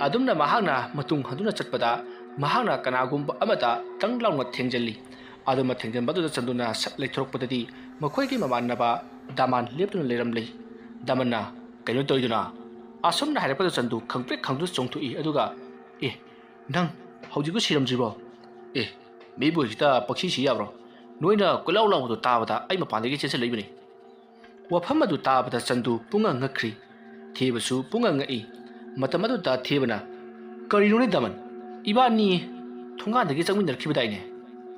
ꯑꯗꯨꯝꯅ ꯃꯍꯥꯛꯅ ꯃꯇꯨꯡ ꯍꯟꯗꯨꯅ ꯆꯠꯄꯗ ꯃꯍꯥꯛꯅ ꯀꯅꯥꯒꯨꯝꯕ ꯑꯃꯗ ꯇꯪ ꯂꯥꯎꯅ ꯊꯦꯡꯖꯤꯜꯂꯤ꯫ ꯑꯗꯨꯃ ꯊꯦꯡꯖꯤꯟꯕꯗꯨꯗ ꯆꯟꯗꯨꯅ ꯁꯠ ꯂꯩꯊꯣꯔꯛꯄꯗꯗꯤ ꯃꯈꯣꯏꯒꯤ ꯃꯃꯥꯟꯅꯕ ꯗꯥꯃꯥꯟ ꯂꯦꯞꯇꯨꯅ ꯂꯩꯔꯝꯂꯤ꯫ ꯗꯥꯃꯟꯅ, "ꯀꯩꯅꯣ ꯇꯧꯔꯤꯗꯨꯅ?" ꯑꯁꯨꯝꯅ ꯍꯥꯏꯔꯛꯄꯗ ꯆꯟꯗꯨ ꯈꯪꯄ꯭ꯔꯦꯛ ꯈꯪꯗꯨꯅ ꯆꯣꯡꯊꯣꯛꯏ꯫ ꯑꯗꯨꯒ, "ꯑꯦ, ꯅꯪ ꯍꯧꯖꯤꯛꯄꯨ ꯁꯤꯔꯝꯗ꯭ꯔꯤꯕꯣ? ꯑꯦ, ꯃꯤꯕꯨ ꯍꯦꯛꯇ ꯄꯪꯁꯤ ꯁꯤ ꯌꯥꯕ꯭ꯔꯣ? ꯅꯣꯏꯅ ꯀꯣꯏꯂꯥꯎ ꯂꯥꯎꯕꯗꯨ ꯇꯥꯕꯗ ꯑꯩ ꯃꯄꯥꯟꯗꯒꯤ ꯆꯦꯟꯁꯤꯜꯂꯛꯏꯕꯅꯤ꯫" ꯋꯥꯐꯝ ꯑꯗꯨ ꯇꯥꯕꯗ ꯆꯟꯗꯨ ꯄꯨꯡꯉꯛ ꯉꯛꯈ꯭ꯔꯤ꯫ ꯊꯦꯕꯁꯨ ꯄꯨꯡꯉꯛ ꯉꯛꯏ꯫ ꯃꯇꯝ ꯑꯗꯨꯗ ꯊꯦꯕꯅ, "ꯀꯔꯤꯅꯣꯅꯦ ꯗꯃꯟ? ꯏꯕꯥꯅꯤ ꯊꯣꯡꯒꯥꯟꯗꯒꯤ ꯆꯪꯃꯤꯟꯅꯔꯛꯈꯤꯕꯗꯥꯏꯅꯦ?"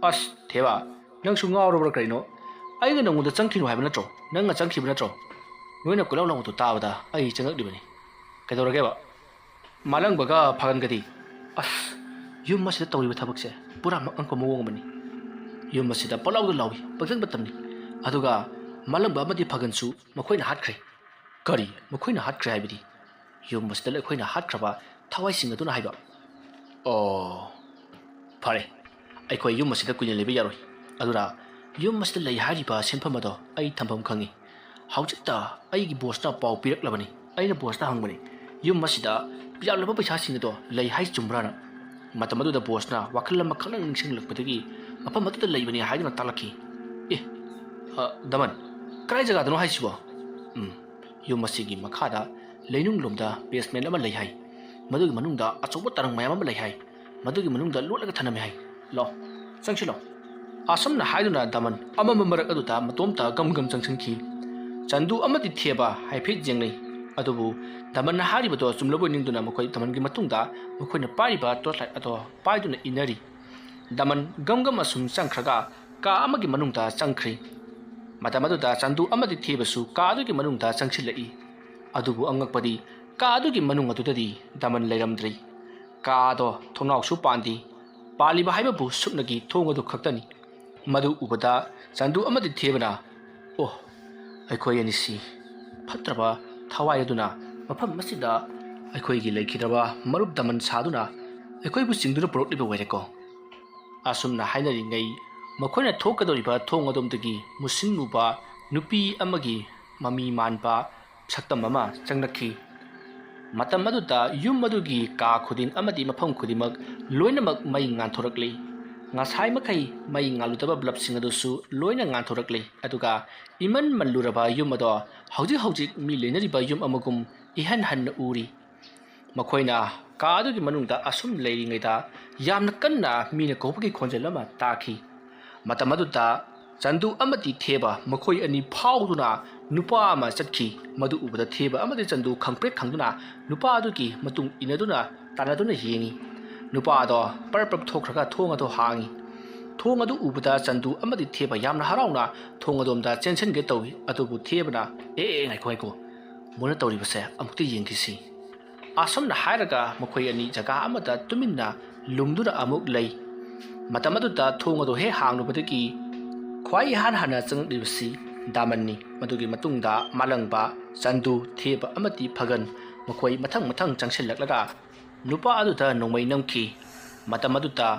"ꯑꯁ ꯊꯦꯕ, ꯅꯪꯁꯨ ꯉꯥꯎꯔꯕ꯭ꯔꯥ ꯀꯔꯤꯅꯣ? ꯑꯩꯅ ꯅꯉꯣꯟꯗ ꯆꯪꯈꯤꯅꯨ ꯍꯥꯏꯕ ꯅꯠꯇ꯭ꯔꯣ? ꯅꯪꯅ ꯆꯪꯈꯤꯕ ꯅꯠꯇ꯭ꯔꯣ?" ꯅꯣꯏꯅ ꯀꯣꯏꯂꯥꯎ ꯂꯥꯎꯕꯗꯨ ꯇꯥꯕꯗ ꯑꯩ ꯆꯪꯉꯛꯂꯤꯕꯅꯤ꯫ ꯀꯩꯗꯧꯔꯒꯦꯕ? ꯃꯥꯂꯪꯕꯒ ꯐꯥꯒꯟꯒꯗꯤ? "ꯑꯁ, ꯌꯨꯝ ꯑꯁꯤꯗ ꯇꯧꯔꯤꯕ ꯊꯕꯛꯁꯦ ꯄꯨꯔꯥ ꯑꯉꯛꯄ ꯃꯑꯣꯡ ꯑꯃꯅꯤ꯫ ꯌꯨꯝ ꯑꯁꯤꯗ ꯄꯪꯂꯥꯎꯗ ꯂꯥꯎꯏ, ꯄꯪꯇꯝꯗ ꯇꯝꯅꯤ꯫ ꯑꯗꯨꯒ ꯃꯥꯂꯪꯕ ꯑꯃꯗꯤ ꯐꯥꯒꯟꯁꯨ ꯃꯈꯣꯏꯅ ꯍꯥꯠꯈ꯭ꯔꯦ꯫" "ꯀꯔꯤ? ꯃꯈꯣꯏꯅ ꯍꯥꯠꯈ꯭ꯔꯦ ꯍꯥꯏꯕꯗꯤ?" "ꯌꯨꯝ ꯑꯁꯤꯗ ꯑꯩꯈꯣꯏꯅ ꯍꯥꯠꯈ꯭ꯔꯕ ꯊꯋꯥꯏꯁꯤꯡ ꯑꯗꯨꯅ ꯍꯥꯏꯕ꯫" "ꯑꯣ, ꯐꯔꯦ, ꯑꯩꯈꯣꯏ ꯌꯨꯝ ꯑꯁꯤꯗ ꯀꯨꯏꯅ ꯂꯩꯕ ꯌꯥꯔꯣꯏ꯫ ꯑꯗꯨꯅ ꯌꯨꯝ ꯑꯁꯤꯗ ꯂꯩ ꯍꯥꯏꯔꯤꯕ ꯁꯦꯟꯐꯝ ꯑꯗꯣ ꯑꯩ ꯊꯝꯐꯝ ꯈꯪꯉꯤ꯫ ꯍꯧꯖꯤꯛꯇ ꯑꯩꯒꯤ ꯕꯣꯁꯅ ꯄꯥꯎ ꯄꯤꯔꯛꯂꯕꯅꯤ꯫ ꯑꯩꯅ ꯕꯣꯁꯇ ꯍꯪꯕꯅꯤ, ꯌꯨꯝ ꯑꯁꯤꯗ ꯌꯥꯝꯂꯕ ꯄꯩꯁꯥꯁꯤꯡ ꯑꯗꯣ ꯂꯩ ꯍꯥꯏ ꯆꯨꯝꯕ꯭ꯔꯥꯅ?" ꯃꯇꯝ ꯑꯗꯨꯗ ꯕꯣꯁꯅ ꯋꯥꯈꯜ ꯑꯃ ꯈꯪꯅ ꯅꯤꯡꯁꯤꯡꯂꯛꯄꯗꯒꯤ ꯃꯐꯝ ꯑꯗꯨꯗ ꯂꯩꯕꯅꯤ ꯍꯥꯏꯗꯨꯅ ꯇꯥꯛꯂꯛꯈꯤ꯫ "ꯑꯦ, ꯑ, ꯗꯃꯟ, ꯀꯗꯥꯏ ꯖꯒꯥꯗꯅꯣ ꯍꯥꯏꯁꯤꯕꯣ?" "ꯎꯝ, ꯌꯨꯝ ꯑꯁꯤꯒꯤ ꯃꯈꯥꯗ ꯂꯩꯅꯨꯡ ꯂꯣꯝꯗ ꯕꯦꯁꯃꯦꯟ ꯑꯃ ꯂꯩ ꯍꯥꯏ꯫ ꯃꯗꯨꯒꯤ ꯃꯅꯨꯡꯗ ꯑꯆꯧꯕ ꯇꯔꯪ ꯃꯌꯥꯝ ꯑꯃ ꯂꯩ ꯍꯥꯏ꯫ ꯃꯗꯨꯒꯤ ꯃꯅꯨꯡꯗ ꯂꯣꯠꯂꯒ ꯊꯅꯝꯃꯦ ꯍꯥꯏ꯫ ꯂꯥꯛꯑꯣ, ꯆꯪꯁꯤꯜꯂꯣ꯫" ꯑꯁꯨꯝꯅ ꯍꯥꯏꯗꯨꯅ ꯗꯃꯟ ꯑꯃꯝꯕ ꯃꯔꯛ ꯑꯗꯨꯗ ꯃꯇꯣꯝꯇ ꯒꯝ ꯒꯝ ꯆꯪꯁꯤꯟꯈꯤ꯫ ꯆꯟꯗꯨ ꯑꯃꯗꯤ ꯊꯦꯕ ꯍꯥꯏꯐꯦꯠ ꯌꯦꯡꯅꯩ꯫ ꯑꯗꯨꯕꯨ ꯗꯃꯟꯅ ꯍꯥꯏꯔꯤꯕꯗꯣ ꯆꯨꯝꯂꯕꯣꯏ ꯅꯤꯡꯗꯨꯅ ꯃꯈꯣꯏ ꯗꯃꯟꯒꯤ ꯃꯇꯨꯡꯗ ꯃꯈꯣꯏꯅ ꯄꯥꯏꯔꯤꯕ ꯇꯣꯔꯆ ꯂꯥꯏꯠ ꯑꯗꯣ ꯄꯥꯏꯗꯨꯅ ꯏꯟꯅꯔꯤ꯫ ꯗꯃꯟ ꯒꯝ ꯒꯝ ꯑꯁꯨꯝ ꯆꯪꯈ꯭ꯔꯒ ꯀꯥ ꯑꯃꯒꯤ ꯃꯅꯨꯡꯗ ꯆꯪꯈ꯭ꯔꯤ꯫ ꯃꯇꯝ ꯑꯗꯨꯗ ꯆꯟꯗꯨ ꯑꯃꯗꯤ ꯊꯦꯕꯁꯨ ꯀꯥ ꯑꯗꯨꯒꯤ ꯃꯅꯨꯡꯗ ꯆꯪꯁꯤꯜꯂꯛꯏ꯫ ꯑꯗꯨꯕꯨ ꯑꯉꯛꯄꯗꯤ ꯀꯥ ꯑꯗꯨꯒꯤ ꯃꯅꯨꯡ ꯑꯗꯨꯗꯗꯤ ꯗꯃꯟ ꯂꯩꯔꯝꯗ꯭ꯔꯤ꯫ ꯀꯥ ꯑꯗꯣ ꯊꯣꯡꯅꯥꯎꯁꯨ ꯄꯥꯟꯗꯦ꯫ ꯄꯥꯜꯂꯤꯕ ꯍꯥꯏꯕꯕꯨ ꯁꯨꯞꯅꯒꯤ ꯊꯣꯡ ꯑꯗꯨ ꯈꯛꯇꯅꯤ꯫ ꯃꯗꯨ ꯎꯕꯗ ꯆꯟꯗꯨ ꯑꯃꯗꯤ ꯊꯦꯕꯅ, "ꯑꯣ, ꯑꯩꯈꯣꯏ ꯑꯅꯤꯁꯤ ꯐꯠꯇ꯭ꯔꯕ ꯊꯋꯥꯏ ꯑꯗꯨꯅ ꯃꯐꯝ ꯑꯁꯤꯗ ꯑꯩꯈꯣꯏꯒꯤ ꯂꯩꯈꯤꯗ꯭ꯔꯕ ꯃꯔꯨꯞ ꯗꯃꯟ ꯁꯥꯗꯨꯅ ꯑꯩꯈꯣꯏꯕꯨ ꯆꯤꯡꯗꯨꯅ ꯄꯨꯔꯛꯂꯤꯕ ꯑꯣꯏꯔꯦꯀꯣ?" ꯑꯁꯨꯝꯅ ꯍꯥꯏꯅꯔꯤꯉꯩ ꯃꯈꯣꯏꯅ ꯊꯣꯛꯀꯗꯧꯔꯤꯕ ꯊꯣꯡ ꯑꯗꯣꯝꯗꯒꯤ ꯃꯨꯁꯤꯟ ꯃꯨꯕ ꯅꯨꯄꯤ ꯑꯃꯒꯤ ꯃꯃꯤ ꯃꯥꯟꯕ ꯁꯛꯇꯝ ꯑꯃ ꯆꯪꯂꯛꯈꯤ꯫ ꯃꯇꯝ ꯑꯗꯨꯗ ꯌꯨꯝ ꯑꯗꯨꯒꯤ ꯀꯥ ꯈꯨꯗꯤꯡ ꯑꯃꯗꯤ ꯃꯐꯝ ꯈꯨꯗꯤꯡꯃꯛ ꯂꯣꯏꯅꯃꯛ ꯃꯩ ꯉꯥꯟꯊꯣꯔꯛꯂꯤ꯫ ꯉꯁꯥꯏ ꯃꯈꯩ ꯃꯩ ꯉꯥꯜꯂꯨꯗꯕ ꯕ꯭ꯂꯕꯁꯤꯡ ꯑꯗꯨꯁꯨ ꯂꯣꯏꯅ ꯉꯥꯟꯊꯣꯔꯛꯂꯤ꯫ ꯑꯗꯨꯒ ꯏꯃꯟ ꯃꯜꯂꯨꯔꯕ ꯌꯨꯝ ꯑꯗꯣ ꯍꯧꯖꯤꯛ ꯍꯧꯖꯤꯛ ꯃꯤ ꯂꯩꯅꯔꯤꯕ ꯌꯨꯝ ꯑꯃꯒꯨꯝ ꯏꯍꯟ ꯍꯟꯅ ꯎꯔꯤ꯫ ꯃꯈꯣꯏꯅ ꯀꯥ ꯑꯗꯨꯒꯤ ꯃꯅꯨꯡꯗ ꯑꯁꯨꯝ ꯂꯩꯔꯤꯉꯩꯗ ꯌꯥꯝꯅ ꯀꯟꯅ ꯃꯤꯅ ꯀꯧꯕꯒꯤ ꯈꯣꯟꯖꯦꯜ ꯑꯃ ꯇꯥꯈꯤ꯫ ꯃꯇꯝ ꯑꯗꯨꯗ ꯆꯟꯗꯨ ꯑꯃꯗꯤ ꯊꯦꯕ ꯃꯈꯣꯏ ꯑꯅꯤ ꯐꯥꯎꯗꯨꯅ ꯅꯨꯄꯥ ꯑꯃ ꯆꯠꯈꯤ꯫ ꯃꯗꯨ ꯎꯕꯗ ꯊꯦꯕ ꯑꯃꯗꯤ ꯆꯟꯗꯨ ꯈꯪꯄ꯭ꯔꯦꯛ ꯈꯪꯗꯨꯅ ꯅꯨꯄꯥ ꯑꯗꯨꯒꯤ ꯃꯇꯨꯡ ꯏꯟꯅꯗꯨꯅ ꯇꯥꯟꯅꯗꯨꯅ ꯌꯦꯡꯉꯤ꯫ ꯅꯨꯄꯥ ꯑꯗꯣ ꯄꯔꯞ ꯄꯔꯞ ꯊꯣꯛꯈ꯭ꯔꯒ ꯊꯣꯡ ꯑꯗꯨ ꯍꯥꯡꯉꯤ꯫ ꯊꯣꯡ ꯑꯗꯨ ꯎꯕꯗ ꯆꯟꯗꯨ ꯑꯃꯗꯤ ꯊꯦꯕ ꯌꯥꯝꯅ ꯍꯔꯥꯎꯅ ꯊꯣꯡ ꯑꯗꯣꯝꯗ ꯆꯦꯟꯁꯤꯟꯒꯦ ꯇꯧꯏ꯫ ꯑꯗꯨꯕꯨ ꯊꯦꯕꯅ, "ꯑꯦ, ꯑꯦ, ꯉꯥꯏꯈꯣ, ꯉꯥꯏꯈꯣ, ꯃꯣꯏꯅ ꯇꯧꯔꯤꯕꯁꯦ ꯑꯃꯨꯛꯇ ꯌꯦꯡꯈꯤꯁꯤ"꯫ ꯑꯁꯨꯝꯅ ꯍꯥꯏꯔꯒ ꯃꯈꯣꯏ ꯑꯅꯤ ꯖꯒꯥ ꯑꯃꯗ ꯇꯨꯃꯤꯟꯅ ꯂꯨꯝꯗꯨꯅ ꯑꯃꯨꯛ ꯂꯩ꯫ ꯃꯇꯝ ꯑꯗꯨꯗ ꯊꯣꯡ ꯑꯗꯨ ꯍꯦꯛ ꯍꯥꯡꯂꯨꯕꯗꯒꯤ ꯈ꯭ꯋꯥꯏ ꯏꯍꯥꯟ ꯍꯥꯟꯅ ꯆꯪꯂꯛꯂꯤꯕꯁꯤ ꯗꯥꯃꯟꯅꯤ꯫ ꯃꯗꯨꯒꯤ ꯃꯇꯨꯡꯗ ꯃꯥꯂꯪꯕ, ꯆꯟꯗꯨ, ꯊꯦꯕ ꯑꯃꯗꯤ ꯐꯒꯟ, ꯃꯈꯣꯏ ꯃꯊꯪ ꯃꯊꯪ ꯆꯪꯁꯤꯜꯂꯛꯂꯒ ꯅꯨꯄꯥ ꯑꯗꯨꯗ ꯅꯣꯡꯃꯩ ꯅꯝꯈꯤ꯫ ꯃꯇꯝ ꯑꯗꯨꯗ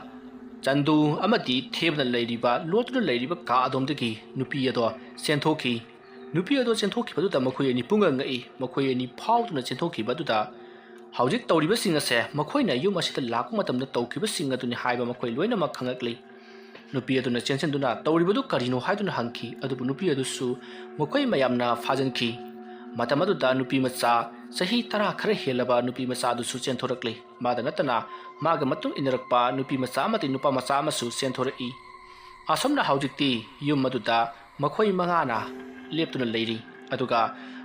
ꯆꯟꯗꯨ ꯑꯃꯗꯤ ꯊꯦꯕꯅ ꯂꯩꯔꯤꯕ, ꯂꯣꯠꯇꯨꯅ ꯂꯩꯔꯤꯕ ꯀꯥ ꯑꯗꯣꯝꯗꯒꯤ ꯅꯨꯄꯤ ꯑꯗꯣ ꯆꯦꯟꯊꯣꯛꯈꯤ꯫ ꯅꯨꯄꯤ ꯑꯗꯣ ꯆꯦꯟꯊꯣꯛꯈꯤꯕꯗꯨꯗ ꯃꯈꯣꯏ ꯑꯅꯤ ꯄꯨꯡꯉꯛ ꯉꯛꯏ꯫ ꯃꯈꯣꯏ ꯑꯅꯤ ꯐꯥꯎꯗꯨꯅ ꯆꯦꯟꯊꯣꯛꯈꯤꯕ ꯑꯗꯨꯗ ꯍꯧꯖꯤꯛ ꯇꯧꯔꯤꯕꯁꯤꯡ ꯑꯁꯦ ꯃꯈꯣꯏꯅ ꯌꯨꯝ ꯑꯁꯤꯗ ꯂꯥꯛꯄ ꯃꯇꯝꯗ ꯇꯧꯈꯤꯕꯁꯤꯡ ꯑꯗꯨꯅꯤ ꯍꯥꯏꯕ ꯃꯈꯣꯏ ꯂꯣꯏꯅꯃꯛ ꯈꯪꯂꯛꯂꯤ꯫ ꯅꯨꯄꯤ ꯑꯗꯨꯅ ꯆꯦꯟꯁꯤꯟꯗꯨꯅ ꯇꯧꯔꯤꯕꯗꯨ ꯀꯔꯤꯅꯣ ꯍꯥꯏꯗꯨꯅ ꯍꯪꯈꯤ꯫ ꯑꯗꯨꯕꯨ ꯅꯨꯄꯤ ꯑꯗꯨꯁꯨ ꯃꯈꯣꯏ ꯃꯌꯥꯝꯅ ꯐꯥꯖꯤꯟꯈꯤ꯫ ꯃꯇꯝ ꯑꯗꯨꯗ ꯅꯨꯄꯤ ꯃꯆꯥ, ꯆꯍꯤ ꯇꯔꯥ ꯈꯔ ꯍꯦꯜꯂꯕ ꯅꯨꯄꯤ ꯃꯆꯥ ꯑꯗꯨꯁꯨ ꯆꯦꯟꯊꯣꯔꯛꯂꯤ꯫ ꯃꯥꯗ ꯅꯠꯇꯅ ꯃꯥꯒ ꯃꯇꯨꯡ ꯏꯟꯅꯔꯛꯄ ꯅꯨꯄꯤ ꯃꯆꯥ ꯑꯃꯗꯤ ꯅꯨꯄꯥ ꯃꯆꯥ ꯑꯃꯁꯨ ꯆꯦꯟꯊꯣꯔꯛꯏ꯫ ꯑꯁꯨꯝꯅ ꯍꯧꯖꯤꯛꯇꯤ ꯌꯨꯝ ꯑꯗꯨꯗ ꯃꯈꯣꯏ ꯃꯉꯥꯅ ꯂꯦꯞꯇꯨꯅ ꯂꯩꯔꯤ꯫ ꯑꯗꯨꯒ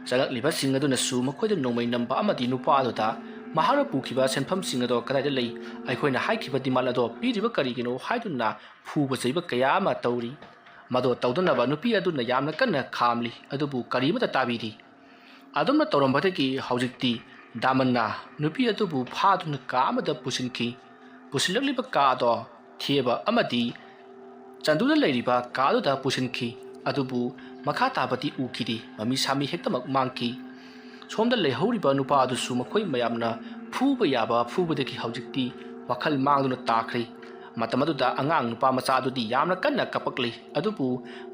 ꯆꯪꯂꯛꯂꯤꯕꯁꯤꯡ ꯑꯗꯨꯅꯁꯨ ꯃꯈꯣꯏꯗ ꯅꯣꯡꯃꯩ ꯅꯝꯕ ꯑꯃꯗꯤ ꯅꯨꯄꯥ ꯑꯗꯨꯗ ꯃꯍꯥꯛꯅ ꯄꯨꯈꯤꯕ ꯁꯦꯟꯐꯝꯁꯤꯡ ꯑꯗꯣ ꯀꯗꯥꯏꯗ ꯂꯩ, ꯑꯩꯈꯣꯏꯅ ꯍꯥꯏꯈꯤꯕ demand ꯑꯗꯣ ꯄꯤꯔꯤꯕ ꯀꯔꯤꯒꯤꯅꯣ ꯍꯥꯏꯗꯨꯅ ꯐꯨꯕ ꯆꯩꯕ ꯀꯌꯥ ꯑꯃ ꯇꯧꯔꯤ꯫ ꯃꯗꯣ ꯇꯧꯗꯅꯕ ꯅꯨꯄꯤ ꯑꯗꯨꯅ ꯌꯥꯝꯅ ꯀꯟꯅ ꯈꯥꯝꯂꯤ, ꯑꯗꯨꯕꯨ ꯀꯔꯤꯃꯠꯇ ꯇꯥꯕꯤꯗꯦ꯫ ꯑꯗꯨꯝꯅ ꯇꯧꯔꯝꯕꯗꯒꯤ ꯍꯧꯖꯤꯛꯇꯤ ꯗꯥꯃꯟꯅ ꯅꯨꯄꯤ ꯑꯗꯨꯕꯨ ꯐꯥꯗꯨꯅ ꯀꯥ ꯑꯃꯗ ꯄꯨꯁꯤꯟꯈꯤ꯫ ꯄꯨꯁꯤꯜꯂꯛꯂꯤꯕ ꯀꯥ ꯑꯗꯣ ꯊꯦꯕ ꯑꯃꯗꯤ ꯆꯟꯗꯨꯗ ꯂꯩꯔꯤꯕ ꯀꯥ ꯑꯗꯨꯗ ꯄꯨꯁꯤꯟꯈꯤ꯫ ꯑꯗꯨꯕꯨ ꯃꯈꯥ ꯇꯥꯕꯗꯤ ꯎꯈꯤꯗꯦ꯫ ꯃꯃꯤ ꯁꯥꯃꯤ ꯍꯦꯛꯇꯃꯛ ꯃꯥꯡꯈꯤ꯫ ꯁꯣꯝꯗ ꯂꯩꯍꯧꯔꯤꯕ ꯅꯨꯄꯥ ꯑꯗꯨꯁꯨ ꯃꯈꯣꯏ ꯃꯌꯥꯝꯅ ꯐꯨꯕ ꯌꯥꯕ ꯐꯨꯕꯗꯒꯤ ꯍꯧꯖꯤꯛꯇꯤ ꯋꯥꯈꯜ ꯃꯥꯡꯗꯨꯅ ꯇꯥꯈ꯭ꯔꯦ꯫ ꯃꯇꯝ ꯑꯗꯨꯗ ꯑꯉꯥꯡ ꯅꯨꯄꯥ ꯃꯆꯥ ꯑꯗꯨꯗꯤ ꯌꯥꯝꯅ ꯀꯟꯅ ꯀꯞꯄꯛꯂꯤ꯫ ꯑꯗꯨꯕꯨ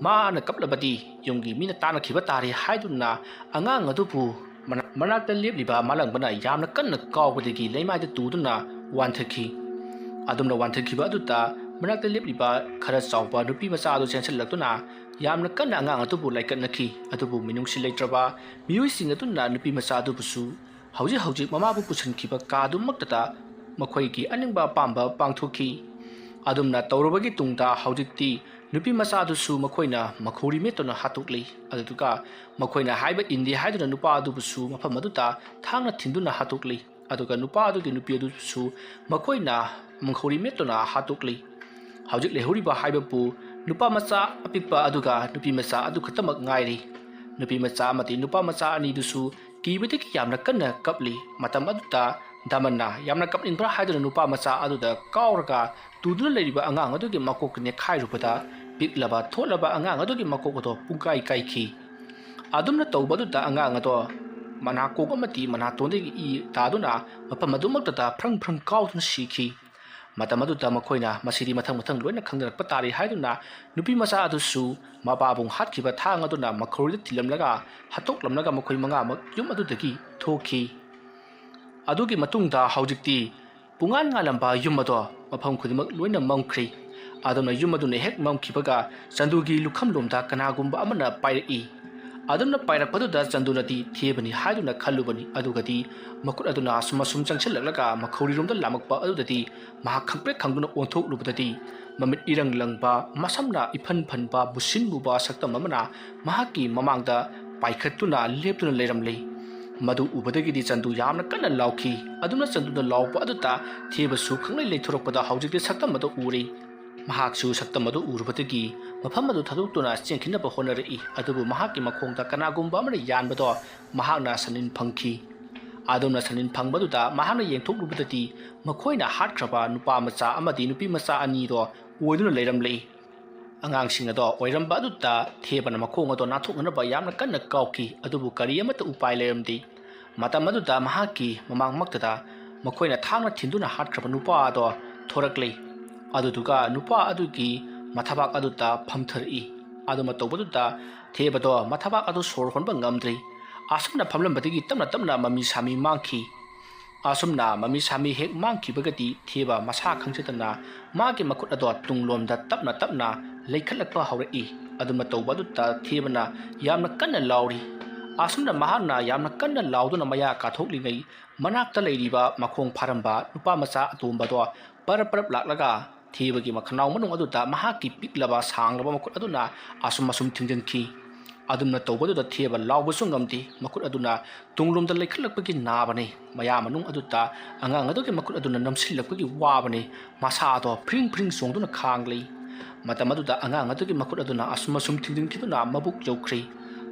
ꯃꯥꯅ ꯀꯞꯂꯕꯗꯤ ꯌꯨꯝꯒꯤ ꯃꯤꯅ ꯇꯥꯟꯅꯈꯤꯕ ꯇꯥꯔꯦ ꯍꯥꯏꯗꯨꯅ ꯑꯉꯥꯡ ꯑꯗꯨꯕꯨ ꯃꯅꯥꯛꯇ ꯂꯦꯞꯂꯤꯕ ꯃꯥꯂꯪꯕꯅ ꯌꯥꯝꯅ ꯀꯟꯅ ꯀꯥꯎꯕꯗꯒꯤ ꯂꯩꯃꯥꯏꯗ ꯇꯨꯗꯨꯅ ꯋꯥꯟꯊꯈꯤ꯫ ꯑꯗꯨꯝꯅ ꯋꯥꯟꯊꯈꯤꯕ ꯑꯗꯨꯗ ꯃꯅꯥꯛꯇ ꯂꯦꯞꯂꯤꯕ ꯈꯔ ꯆꯥꯎꯕ ꯅꯨꯄꯤ ꯃꯆꯥ ꯑꯗꯨ ꯆꯦꯟꯁꯤꯜꯂꯛꯇꯨꯅ ꯌꯥꯝꯅ ꯀꯟꯅ ꯑꯉꯥꯡ ꯑꯗꯨꯕꯨ ꯂꯥꯏꯀꯠꯅꯈꯤ꯫ ꯑꯗꯨꯕꯨ ꯃꯤꯅꯨꯡꯁꯤ ꯂꯩꯇ꯭ꯔꯕ ꯃꯤꯑꯣꯏꯁꯤꯡ ꯑꯗꯨꯅ ꯅꯨꯄꯤ ꯃꯆꯥ ꯑꯗꯨꯕꯨꯁꯨ ꯍꯧꯖꯤꯛ ꯍꯧꯖꯤꯛ ꯃꯃꯥꯕꯨ ꯄꯨꯁꯤꯟꯈꯤꯕ ꯀꯥ ꯑꯗꯨꯃꯛꯇꯗ ꯃꯈꯣꯏꯒꯤ ꯑꯅꯤꯡꯕ ꯑꯄꯥꯝꯕ ꯄꯥꯡꯊꯣꯛꯈꯤ꯫ ꯑꯗꯨꯝꯅ ꯇꯧꯔꯕꯒꯤ ꯇꯨꯡꯗ ꯍꯧꯖꯤꯛꯇꯤ ꯅꯨꯄꯤ ꯃꯆꯥ ꯑꯗꯨꯁꯨ ꯃꯈꯣꯏꯅ ꯃꯈꯧꯔꯤ ꯃꯦꯠꯇꯨꯅ ꯍꯥꯠꯇꯣꯛꯂꯤ꯫ ꯑꯗꯨꯗꯨꯒ ꯃꯈꯣꯏꯅ ꯍꯥꯏꯕ ꯏꯟꯗꯦ ꯍꯥꯏꯗꯨꯅ ꯅꯨꯄꯥ ꯑꯗꯨꯕꯨꯁꯨ ꯃꯐꯝ ꯑꯗꯨꯗ ꯊꯥꯡꯅ ꯊꯤꯟꯗꯨꯅ ꯍꯥꯠꯇꯣꯛꯂꯤ꯫ ꯑꯗꯨꯒ ꯅꯨꯄꯥ ꯑꯗꯨꯒꯤ ꯅꯨꯄꯤ ꯑꯗꯨꯁꯨ ꯃꯈꯣꯏꯅ ꯃꯈꯧꯔꯤ ꯃꯦꯠꯇꯨꯅ ꯍꯥꯠꯇꯣꯛꯂꯤ꯫ ꯍꯧꯖꯤꯛ ꯂꯩꯍꯧꯔꯤꯕ ꯍꯥꯏꯕꯕꯨ ꯅꯨꯄꯥ ꯃꯆꯥ ꯑꯄꯤꯛꯄ ꯑꯗꯨꯒ ꯅꯨꯄꯤ ꯃꯆꯥ ꯑꯗꯨ ꯈꯛꯇꯃꯛ ꯉꯥꯏꯔꯤ꯫ ꯅꯨꯄꯤ ꯃꯆꯥ ꯑꯃꯗꯤ ꯅꯨꯄꯥ ꯃꯆꯥ ꯑꯅꯤꯗꯨꯁꯨ ꯀꯤꯕꯗꯒꯤ ꯌꯥꯝꯅ ꯀꯟꯅ ꯀꯞꯂꯤ꯫ ꯃꯇꯝ ꯑꯗꯨꯗ ꯗꯃꯟꯅ ꯌꯥꯝꯅ ꯀꯞꯅꯤꯡꯕ꯭ꯔꯥ ꯍꯥꯏꯗꯨꯅ ꯅꯨꯄꯥ ꯃꯆꯥ ꯑꯗꯨꯗ ꯀꯥꯎꯔꯒ ꯇꯨꯗꯨꯅ ꯂꯩꯔꯤꯕ ꯑꯉꯥꯡ ꯑꯗꯨꯒꯤ ꯃꯀꯣꯛ ꯅꯦꯠꯈꯥꯏꯔꯨꯕꯗ ꯄꯤꯛꯂꯕ ꯊꯣꯠꯂꯕ ꯑꯉꯥꯡ ꯑꯗꯨꯒꯤ ꯃꯀꯣꯛ ꯑꯗꯣ ꯄꯨꯡꯀꯥꯏ ꯀꯥꯏꯈꯤ꯫ ꯑꯗꯨꯝꯅ ꯇꯧꯕ ꯑꯗꯨꯗ ꯑꯉꯥꯡ ꯑꯗꯣ ꯃꯅꯥꯀꯣꯡ ꯑꯃꯗꯤ ꯃꯅꯥꯇꯣꯟꯗꯒꯤ ꯏ ꯇꯥꯗꯨꯅ ꯃꯐꯝ ꯑꯗꯨꯃꯛꯇꯗ ꯐ꯭ꯔꯪ ꯐ꯭ꯔꯪ ꯀꯥꯎꯗꯨꯅ ꯁꯤꯈꯤ꯫ ꯃꯇꯝ ꯑꯗꯨꯗ ꯃꯈꯣꯏꯅ ꯃꯁꯤꯗꯤ ꯃꯊꯪ ꯃꯊꯪ ꯂꯣꯏꯅ ꯈꯪꯅꯔꯛꯄ ꯇꯥꯔꯦ ꯍꯥꯏꯗꯨꯅ ꯅꯨꯄꯤ ꯃꯆꯥ ꯑꯗꯨꯁꯨ ꯃꯄꯥꯕꯨꯡ ꯍꯥꯠꯈꯤꯕ ꯊꯥꯡ ꯑꯗꯨꯅ ꯃꯈꯧꯔꯤꯗ ꯊꯤꯜꯂꯝꯂꯒ ꯍꯥꯠꯇꯣꯛꯂꯝꯂꯒ ꯃꯈꯣꯏ ꯃꯉꯥꯃꯛ ꯌꯨꯝ ꯑꯗꯨꯗꯒꯤ ꯊꯣꯛꯈꯤ꯫ ꯑꯗꯨꯒꯤ ꯃꯇꯨꯡꯗ ꯍꯧꯖꯤꯛꯇꯤ ꯄꯨꯡꯉꯥꯟ ꯉꯥꯜꯂꯝꯕ ꯌꯨꯝ ꯑꯗꯣ ꯃꯐꯝ ꯈꯨꯗꯤꯡꯃꯛ ꯂꯣꯏꯅ ꯃꯝꯈ꯭ꯔꯦ꯫ ꯑꯗꯨꯝꯅ ꯌꯨꯝ ꯑꯗꯨꯅ ꯍꯦꯛ ꯃꯝꯈꯤꯕꯒ ꯆꯟꯗꯨꯒꯤ ꯂꯨꯈꯝꯂꯣꯝꯗ ꯀꯅꯥꯒꯨꯝꯕ ꯑꯃꯅ ꯄꯥꯏꯔꯛꯏ꯫ ꯑꯗꯨꯝꯅ ꯄꯥꯏꯔꯛꯄꯗꯨꯗ ꯆꯟꯗꯨꯅꯗꯤ ꯊꯦꯕꯅꯤ ꯍꯥꯏꯗꯨꯅ ꯈꯜꯂꯨꯕꯅꯤ, ꯑꯗꯨꯒꯗꯤ ꯃꯈꯨꯠ ꯑꯗꯨꯅ ꯑꯁꯨꯝ ꯑꯁꯨꯝ ꯆꯪꯁꯤꯜꯂꯛꯂꯒ ꯃꯈꯧꯔꯤꯔꯣꯝꯗ ꯂꯥꯝꯃꯛꯄ ꯑꯗꯨꯗꯗꯤ ꯃꯍꯥꯛ ꯈꯪꯄ꯭ꯔꯦꯛ ꯈꯪꯗꯨꯅ ꯑꯣꯟꯊꯣꯛꯂꯨꯕꯗꯗꯤ ꯃꯃꯤꯠ ꯏꯔꯪ ꯂꯪꯕ, ꯃꯁꯝꯅ ꯏꯐꯟ ꯐꯟꯕ, ꯃꯨꯁꯤꯟ ꯃꯨꯕ ꯁꯛꯇꯝ ꯑꯃꯅ ꯃꯍꯥꯛꯀꯤ ꯃꯃꯥꯡꯗ ꯄꯥꯏꯈꯠꯇꯨꯅ ꯂꯦꯞꯇꯨꯅ ꯂꯩꯔꯝꯂꯤ꯫ ꯃꯗꯨ ꯎꯕꯗꯒꯤꯗꯤ ꯆꯟꯗꯨ ꯌꯥꯝꯅ ꯀꯟꯅ ꯂꯥꯎꯈꯤ꯫ ꯑꯗꯨꯝꯅ ꯆꯟꯗꯨꯅ ꯂꯥꯎꯕ ꯑꯗꯨꯗ ꯊꯦꯕꯁꯨ ꯈꯪꯂꯩ ꯂꯩꯊꯣꯔꯛꯄꯗ ꯍꯧꯖꯤꯛꯇꯤ ꯁꯛꯇꯝ ꯑꯗꯨ ꯎꯔꯦ꯫ ꯃꯍꯥꯛꯁꯨ ꯁꯛꯇꯝ ꯑꯗꯨ ꯎꯔꯨꯕꯗꯒꯤ ꯃꯐꯝ ꯑꯗꯨ ꯊꯥꯗꯣꯛꯇꯨꯅ ꯆꯦꯟꯈꯤꯅꯕ ꯍꯣꯠꯅꯔꯛꯏ꯫ ꯑꯗꯨꯕꯨ ꯃꯍꯥꯛꯀꯤ ꯃꯈꯣꯡꯗ ꯀꯅꯥꯒꯨꯝꯕ ꯑꯃꯅ ꯌꯥꯟꯕꯗꯣ ꯃꯍꯥꯛꯅ ꯁꯟꯅꯤꯟ ꯐꯪꯈꯤ꯫ ꯑꯗꯨꯝꯅ ꯁꯟꯅꯤꯟ ꯐꯪꯕꯗꯨꯗ ꯃꯍꯥꯛꯅ ꯌꯦꯡꯊꯣꯛꯂꯨꯕꯗꯗꯤ ꯃꯈꯣꯏꯅ ꯍꯥꯠꯈ꯭ꯔꯕ ꯅꯨꯄꯥ ꯃꯆꯥ ꯑꯃꯗꯤ ꯅꯨꯄꯤ ꯃꯆꯥ ꯑꯅꯤꯗꯣ ꯑꯣꯏꯗꯨꯅ ꯂꯩꯔꯝꯂꯦ꯫ ꯑꯉꯥꯡꯁꯤꯡ ꯑꯗꯣ ꯑꯣꯏꯔꯝꯕ ꯑꯗꯨꯗ ꯊꯦꯕꯅ ꯃꯈꯣꯡ ꯑꯗꯣ ꯅꯥꯟꯊꯣꯛꯅꯅꯕ ꯌꯥꯝꯅ ꯀꯟꯅ ꯀꯥꯎꯈꯤ, ꯑꯗꯨꯕꯨ ꯀꯔꯤ ꯑꯃꯠꯇ ꯎꯄꯥꯏ ꯂꯩꯔꯝꯗꯦ꯫ ꯃꯇꯝ ꯑꯗꯨꯗ ꯃꯍꯥꯛꯀꯤ ꯃꯃꯥꯡꯃꯛꯇꯗ ꯃꯈꯣꯏꯅ ꯊꯥꯡꯅ ꯊꯤꯟꯗꯨꯅ ꯍꯥꯠꯈ꯭ꯔꯕ ꯅꯨꯄꯥ ꯑꯗꯣ ꯊꯣꯔꯛꯂꯦ꯫ ꯑꯗꯨꯗꯨꯒ ꯅꯨꯄꯥ ꯑꯗꯨꯒꯤ ꯃꯊꯕꯥꯛ ꯑꯗꯨꯗ ꯐꯝꯊꯔꯛꯏ꯫ ꯑꯗꯨꯃ ꯇꯧꯕꯗꯨꯗ ꯊꯦꯕꯗꯣ ꯃꯊꯕꯥꯛ ꯑꯗꯨ ꯁꯣꯔ ꯍꯣꯟꯕ ꯉꯝꯗ꯭ꯔꯤ꯫ ꯑꯁꯨꯝꯅ ꯐꯝꯂꯝꯕꯗꯒꯤ ꯇꯞꯅ ꯇꯞꯅ ꯃꯃꯤ ꯁꯥꯃꯤ ꯃꯥꯡꯈꯤ꯫ ꯑꯁꯨꯝꯅ ꯃꯃꯤ ꯁꯥꯃꯤ ꯍꯦꯛ ꯃꯥꯡꯈꯤꯕꯒꯗꯤ ꯊꯦꯕ ꯃꯁꯥ ꯈꯪꯖꯗꯅ ꯃꯥꯒꯤ ꯃꯈꯨꯠ ꯑꯗꯣ ꯇꯨꯡꯂꯣꯝꯗ ꯇꯞꯅ ꯇꯞꯅ ꯂꯩꯈꯠꯂꯛꯄ ꯍꯧꯔꯛꯏ꯫ ꯑꯗꯨꯃ ꯇꯧꯕ ꯑꯗꯨꯗ ꯊꯦꯕꯅ ꯌꯥꯝꯅ ꯀꯟꯅ ꯂꯥꯎꯔꯤ꯫ ꯑꯁꯨꯝꯅ ꯃꯍꯥꯛꯅ ꯌꯥꯝꯅ ꯀꯟꯅ ꯂꯥꯎꯗꯨꯅ ꯃꯌꯥ ꯀꯥꯊꯣꯛꯂꯤꯉꯩ ꯃꯅꯥꯛꯇ ꯂꯩꯔꯤꯕ ꯃꯈꯣꯡ ꯐꯥꯔꯝꯕ ꯅꯨꯄꯥ ꯃꯆꯥ ꯑꯇꯣꯝꯕꯗꯣ ꯄꯔꯞ ꯄꯔꯞ ꯂꯥꯛꯂꯒ ꯊꯦꯕꯒꯤ ꯃꯈꯅꯥꯎ ꯃꯅꯨꯡ ꯑꯗꯨꯗ ꯃꯍꯥꯛꯀꯤ ꯄꯤꯛꯂꯕ ꯁꯥꯡꯂꯕ ꯃꯈꯨꯠ ꯑꯗꯨꯅ ꯑꯁꯨꯝ ꯑꯁꯨꯝ ꯊꯤꯡꯖꯤꯟꯈꯤ꯫ ꯑꯗꯨꯝꯅ ꯇꯧꯕꯗꯨꯗ ꯊꯦꯕ ꯂꯥꯎꯕꯁꯨ ꯉꯝꯗꯦ꯫ ꯃꯈꯨꯠ ꯑꯗꯨꯅ ꯇꯨꯡꯂꯣꯝꯗ ꯂꯩꯈꯠꯂꯛꯄꯒꯤ ꯅꯥꯕꯅꯤ꯫ ꯃꯌꯥ ꯃꯅꯨꯡ ꯑꯗꯨꯗ ꯑꯉꯥꯡ ꯑꯗꯨꯒꯤ ꯃꯈꯨꯠ ꯑꯗꯨꯅ ꯅꯝꯁꯤꯜꯂꯛꯄꯒꯤ ꯋꯥꯕꯅꯤ꯫ ꯃꯁꯥ ꯑꯗꯣ ꯐ꯭ꯔꯤꯡ ꯐ꯭ꯔꯤꯡ ꯆꯣꯡꯗꯨꯅ ꯈꯥꯡꯂꯤ꯫ ꯃꯇꯝ ꯑꯗꯨꯗ ꯑꯉꯥꯡ ꯑꯗꯨꯒꯤ ꯃꯈꯨꯠ ꯑꯗꯨꯅ ꯑꯁꯨꯝ ꯑꯁꯨꯝ ꯊꯤꯡꯖꯤꯟꯈꯤꯗꯨꯅ ꯃꯕꯨꯛ ꯌꯧꯈ꯭ꯔꯤ꯫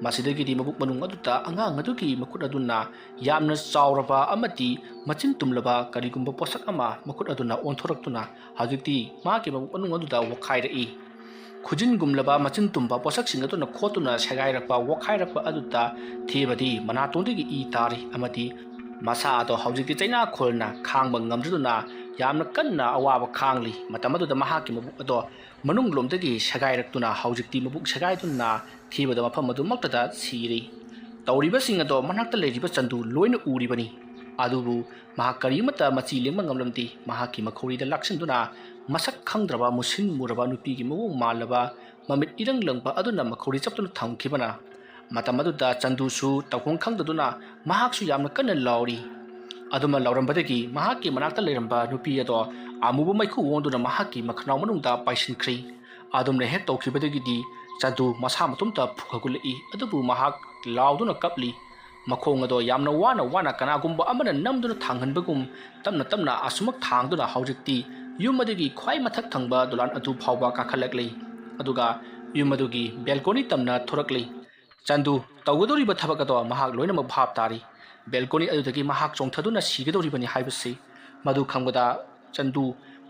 ꯃꯁꯤꯗꯒꯤꯗꯤ ꯃꯕꯨꯛ ꯃꯅꯨꯡ ꯑꯗꯨꯗ ꯑꯉꯥꯡ ꯑꯗꯨꯒꯤ ꯃꯈꯨꯠ ꯑꯗꯨꯅ ꯌꯥꯝꯅ ꯆꯥꯎꯔꯕ ꯑꯃꯗꯤ ꯃꯆꯤꯟ ꯇꯨꯝꯂꯕ ꯀꯔꯤꯒꯨꯝꯕ ꯄꯣꯠꯁꯛ ꯑꯃ ꯃꯈꯨꯠ ꯑꯗꯨꯅ ꯑꯣꯟꯊꯣꯔꯛꯇꯨꯅ ꯍꯧꯖꯤꯛꯇꯤ ꯃꯍꯥꯛꯀꯤ ꯃꯕꯨꯛ ꯃꯅꯨꯡ ꯑꯗꯨꯗ ꯋꯥꯈꯥꯏꯔꯛꯏ꯫ ꯈꯨꯖꯤꯟꯒꯨꯝꯂꯕ ꯃꯆꯤꯟ ꯇꯨꯝꯕ ꯄꯣꯠꯁꯛꯁꯤꯡ ꯑꯗꯨꯅ ꯈꯣꯠꯇꯨꯅ ꯁꯦꯒꯥꯏꯔꯛꯄ, ꯋꯥꯈꯥꯏꯔꯛꯄ ꯑꯗꯨꯗ ꯊꯦꯕꯗꯤ ꯃꯅꯥꯇꯣꯟꯗꯒꯤ ꯏ ꯇꯥꯔꯤ ꯑꯃꯗꯤ ꯃꯁꯥ ꯑꯗꯣ ꯍꯧꯖꯤꯛꯇꯤ ꯆꯩꯅꯥꯈꯣꯜꯅ ꯈꯥꯡꯕ ꯉꯝꯗꯗꯨꯅ ꯌꯥꯝꯅ ꯀꯟꯅ ꯑꯋꯥꯕ ꯈꯥꯡꯂꯤ꯫ ꯃꯇꯝ ꯑꯗꯨꯗ ꯃꯍꯥꯛꯀꯤ ꯃꯕꯨꯛ ꯑꯗꯣ ꯃꯅꯨꯡꯂꯣꯝꯗꯒꯤ ꯁꯦꯒꯥꯏꯔꯛꯇꯨꯅ ꯍꯧꯖꯤꯛꯇꯤ ꯃꯕꯨꯛ ꯁꯦꯒꯥꯏꯗꯨꯅ ꯊꯦꯕꯗ ꯃꯐꯝ ꯑꯗꯨꯃꯛꯇꯗ ꯁꯤꯔꯤ꯫ ꯇꯧꯔꯤꯕꯁꯤꯡ ꯑꯗꯣ ꯃꯅꯥꯛꯇ ꯂꯩꯔꯤꯕ ꯆꯟꯗꯨ ꯂꯣꯏꯅ ꯎꯔꯤꯕꯅꯤ꯫ ꯑꯗꯨꯕꯨ ꯃꯍꯥꯛ ꯀꯔꯤꯃꯠꯇ ꯃꯆꯤ ꯂꯦꯡꯕ ꯉꯝꯂꯝꯗꯦ꯫ ꯃꯍꯥꯛꯀꯤ ꯃꯈꯧꯔꯤꯗ ꯂꯥꯛꯁꯤꯟꯗꯨꯅ ꯃꯁꯛ ꯈꯪꯗ꯭ꯔꯕ ꯃꯨꯁꯤꯟ ꯃꯨꯔꯕ ꯅꯨꯄꯤꯒꯤ ꯃꯑꯣꯡ ꯃꯥꯜꯂꯕ ꯃꯃꯤꯠ ꯏꯔꯪ ꯂꯪꯕ ꯑꯗꯨꯅ ꯃꯈꯧꯔꯤ ꯆꯞꯇꯨꯅ ꯊꯝꯈꯤꯕꯅ ꯃꯇꯝ ꯑꯗꯨꯗ ꯆꯟꯗꯨꯁꯨ ꯇꯧꯐꯝ ꯈꯪꯗꯗꯨꯅ ꯃꯍꯥꯛꯁꯨ ꯌꯥꯝꯅ ꯀꯟꯅ ꯂꯥꯎꯔꯤ꯫ ꯑꯗꯨꯃ ꯂꯥꯎꯔꯝꯕꯗꯒꯤ ꯃꯍꯥꯛꯀꯤ ꯃꯅꯥꯛꯇ ꯂꯩꯔꯝꯕ ꯅꯨꯄꯤ ꯑꯗꯣ ꯑꯃꯨꯕ ꯃꯩꯈꯨ ꯑꯣꯟꯗꯨꯅ ꯃꯍꯥꯛꯀꯤ ꯃꯈꯅꯥꯎ ꯃꯅꯨꯡꯗ ꯄꯥꯏꯁꯤꯟꯈ꯭ꯔꯤ꯫ ꯑꯗꯨꯝꯅ ꯍꯦꯛ ꯇꯧꯈꯤꯕꯗꯒꯤꯗꯤ ꯆꯟꯗꯨ ꯃꯁꯥ ꯃꯇꯣꯝꯇ ꯐꯨꯒꯠꯂꯛꯏ꯫ ꯑꯗꯨꯕꯨ ꯃꯍꯥꯛ ꯂꯥꯎꯗꯨꯅ ꯀꯞꯂꯤ꯫ ꯃꯈꯣꯡ ꯑꯗꯣ ꯌꯥꯝꯅ ꯋꯥꯅ ꯋꯥꯅ ꯀꯅꯥꯒꯨꯝꯕ ꯑꯃꯅ ꯅꯝꯗꯨꯅ ꯊꯥꯡꯍꯟꯕꯒꯨꯝ ꯇꯞꯅ ꯇꯞꯅ ꯑꯁꯨꯃꯛ ꯊꯥꯡꯗꯨꯅ ꯍꯧꯖꯤꯛꯇꯤ ꯌꯨꯝ ꯑꯗꯨꯒꯤ ꯈ꯭ꯋꯥꯏ ꯃꯊꯛ ꯊꯪꯕ ꯗꯣꯂꯥꯟ ꯑꯗꯨ ꯐꯥꯎꯕ ꯀꯥꯈꯠꯂꯛꯂꯤ꯫ ꯑꯗꯨꯒ ꯌꯨꯝ ꯑꯗꯨꯒꯤ ꯕꯦꯜꯀꯣꯅꯤ ꯇꯝꯅ ꯊꯣꯔꯛꯂꯤ꯫ ꯆꯟꯗꯨ ꯇꯧꯒꯗꯧꯔꯤꯕ ꯊꯕꯛ ꯑꯗꯣ ꯃꯍꯥꯛ ꯂꯣꯏꯅꯃꯛ ꯚꯥꯞ ꯇꯥꯔꯤ꯫ ꯕꯦꯜꯀꯣꯅꯤ ꯑꯗꯨꯗꯒꯤ ꯃꯍꯥꯛ ꯆꯣꯡꯊꯗꯨꯅ ꯁꯤꯒꯗꯧꯔꯤꯕꯅꯤ ꯍꯥꯏꯕꯁꯤ ꯃꯗꯨ ꯈꯪꯕꯗ ꯆꯟꯗꯨ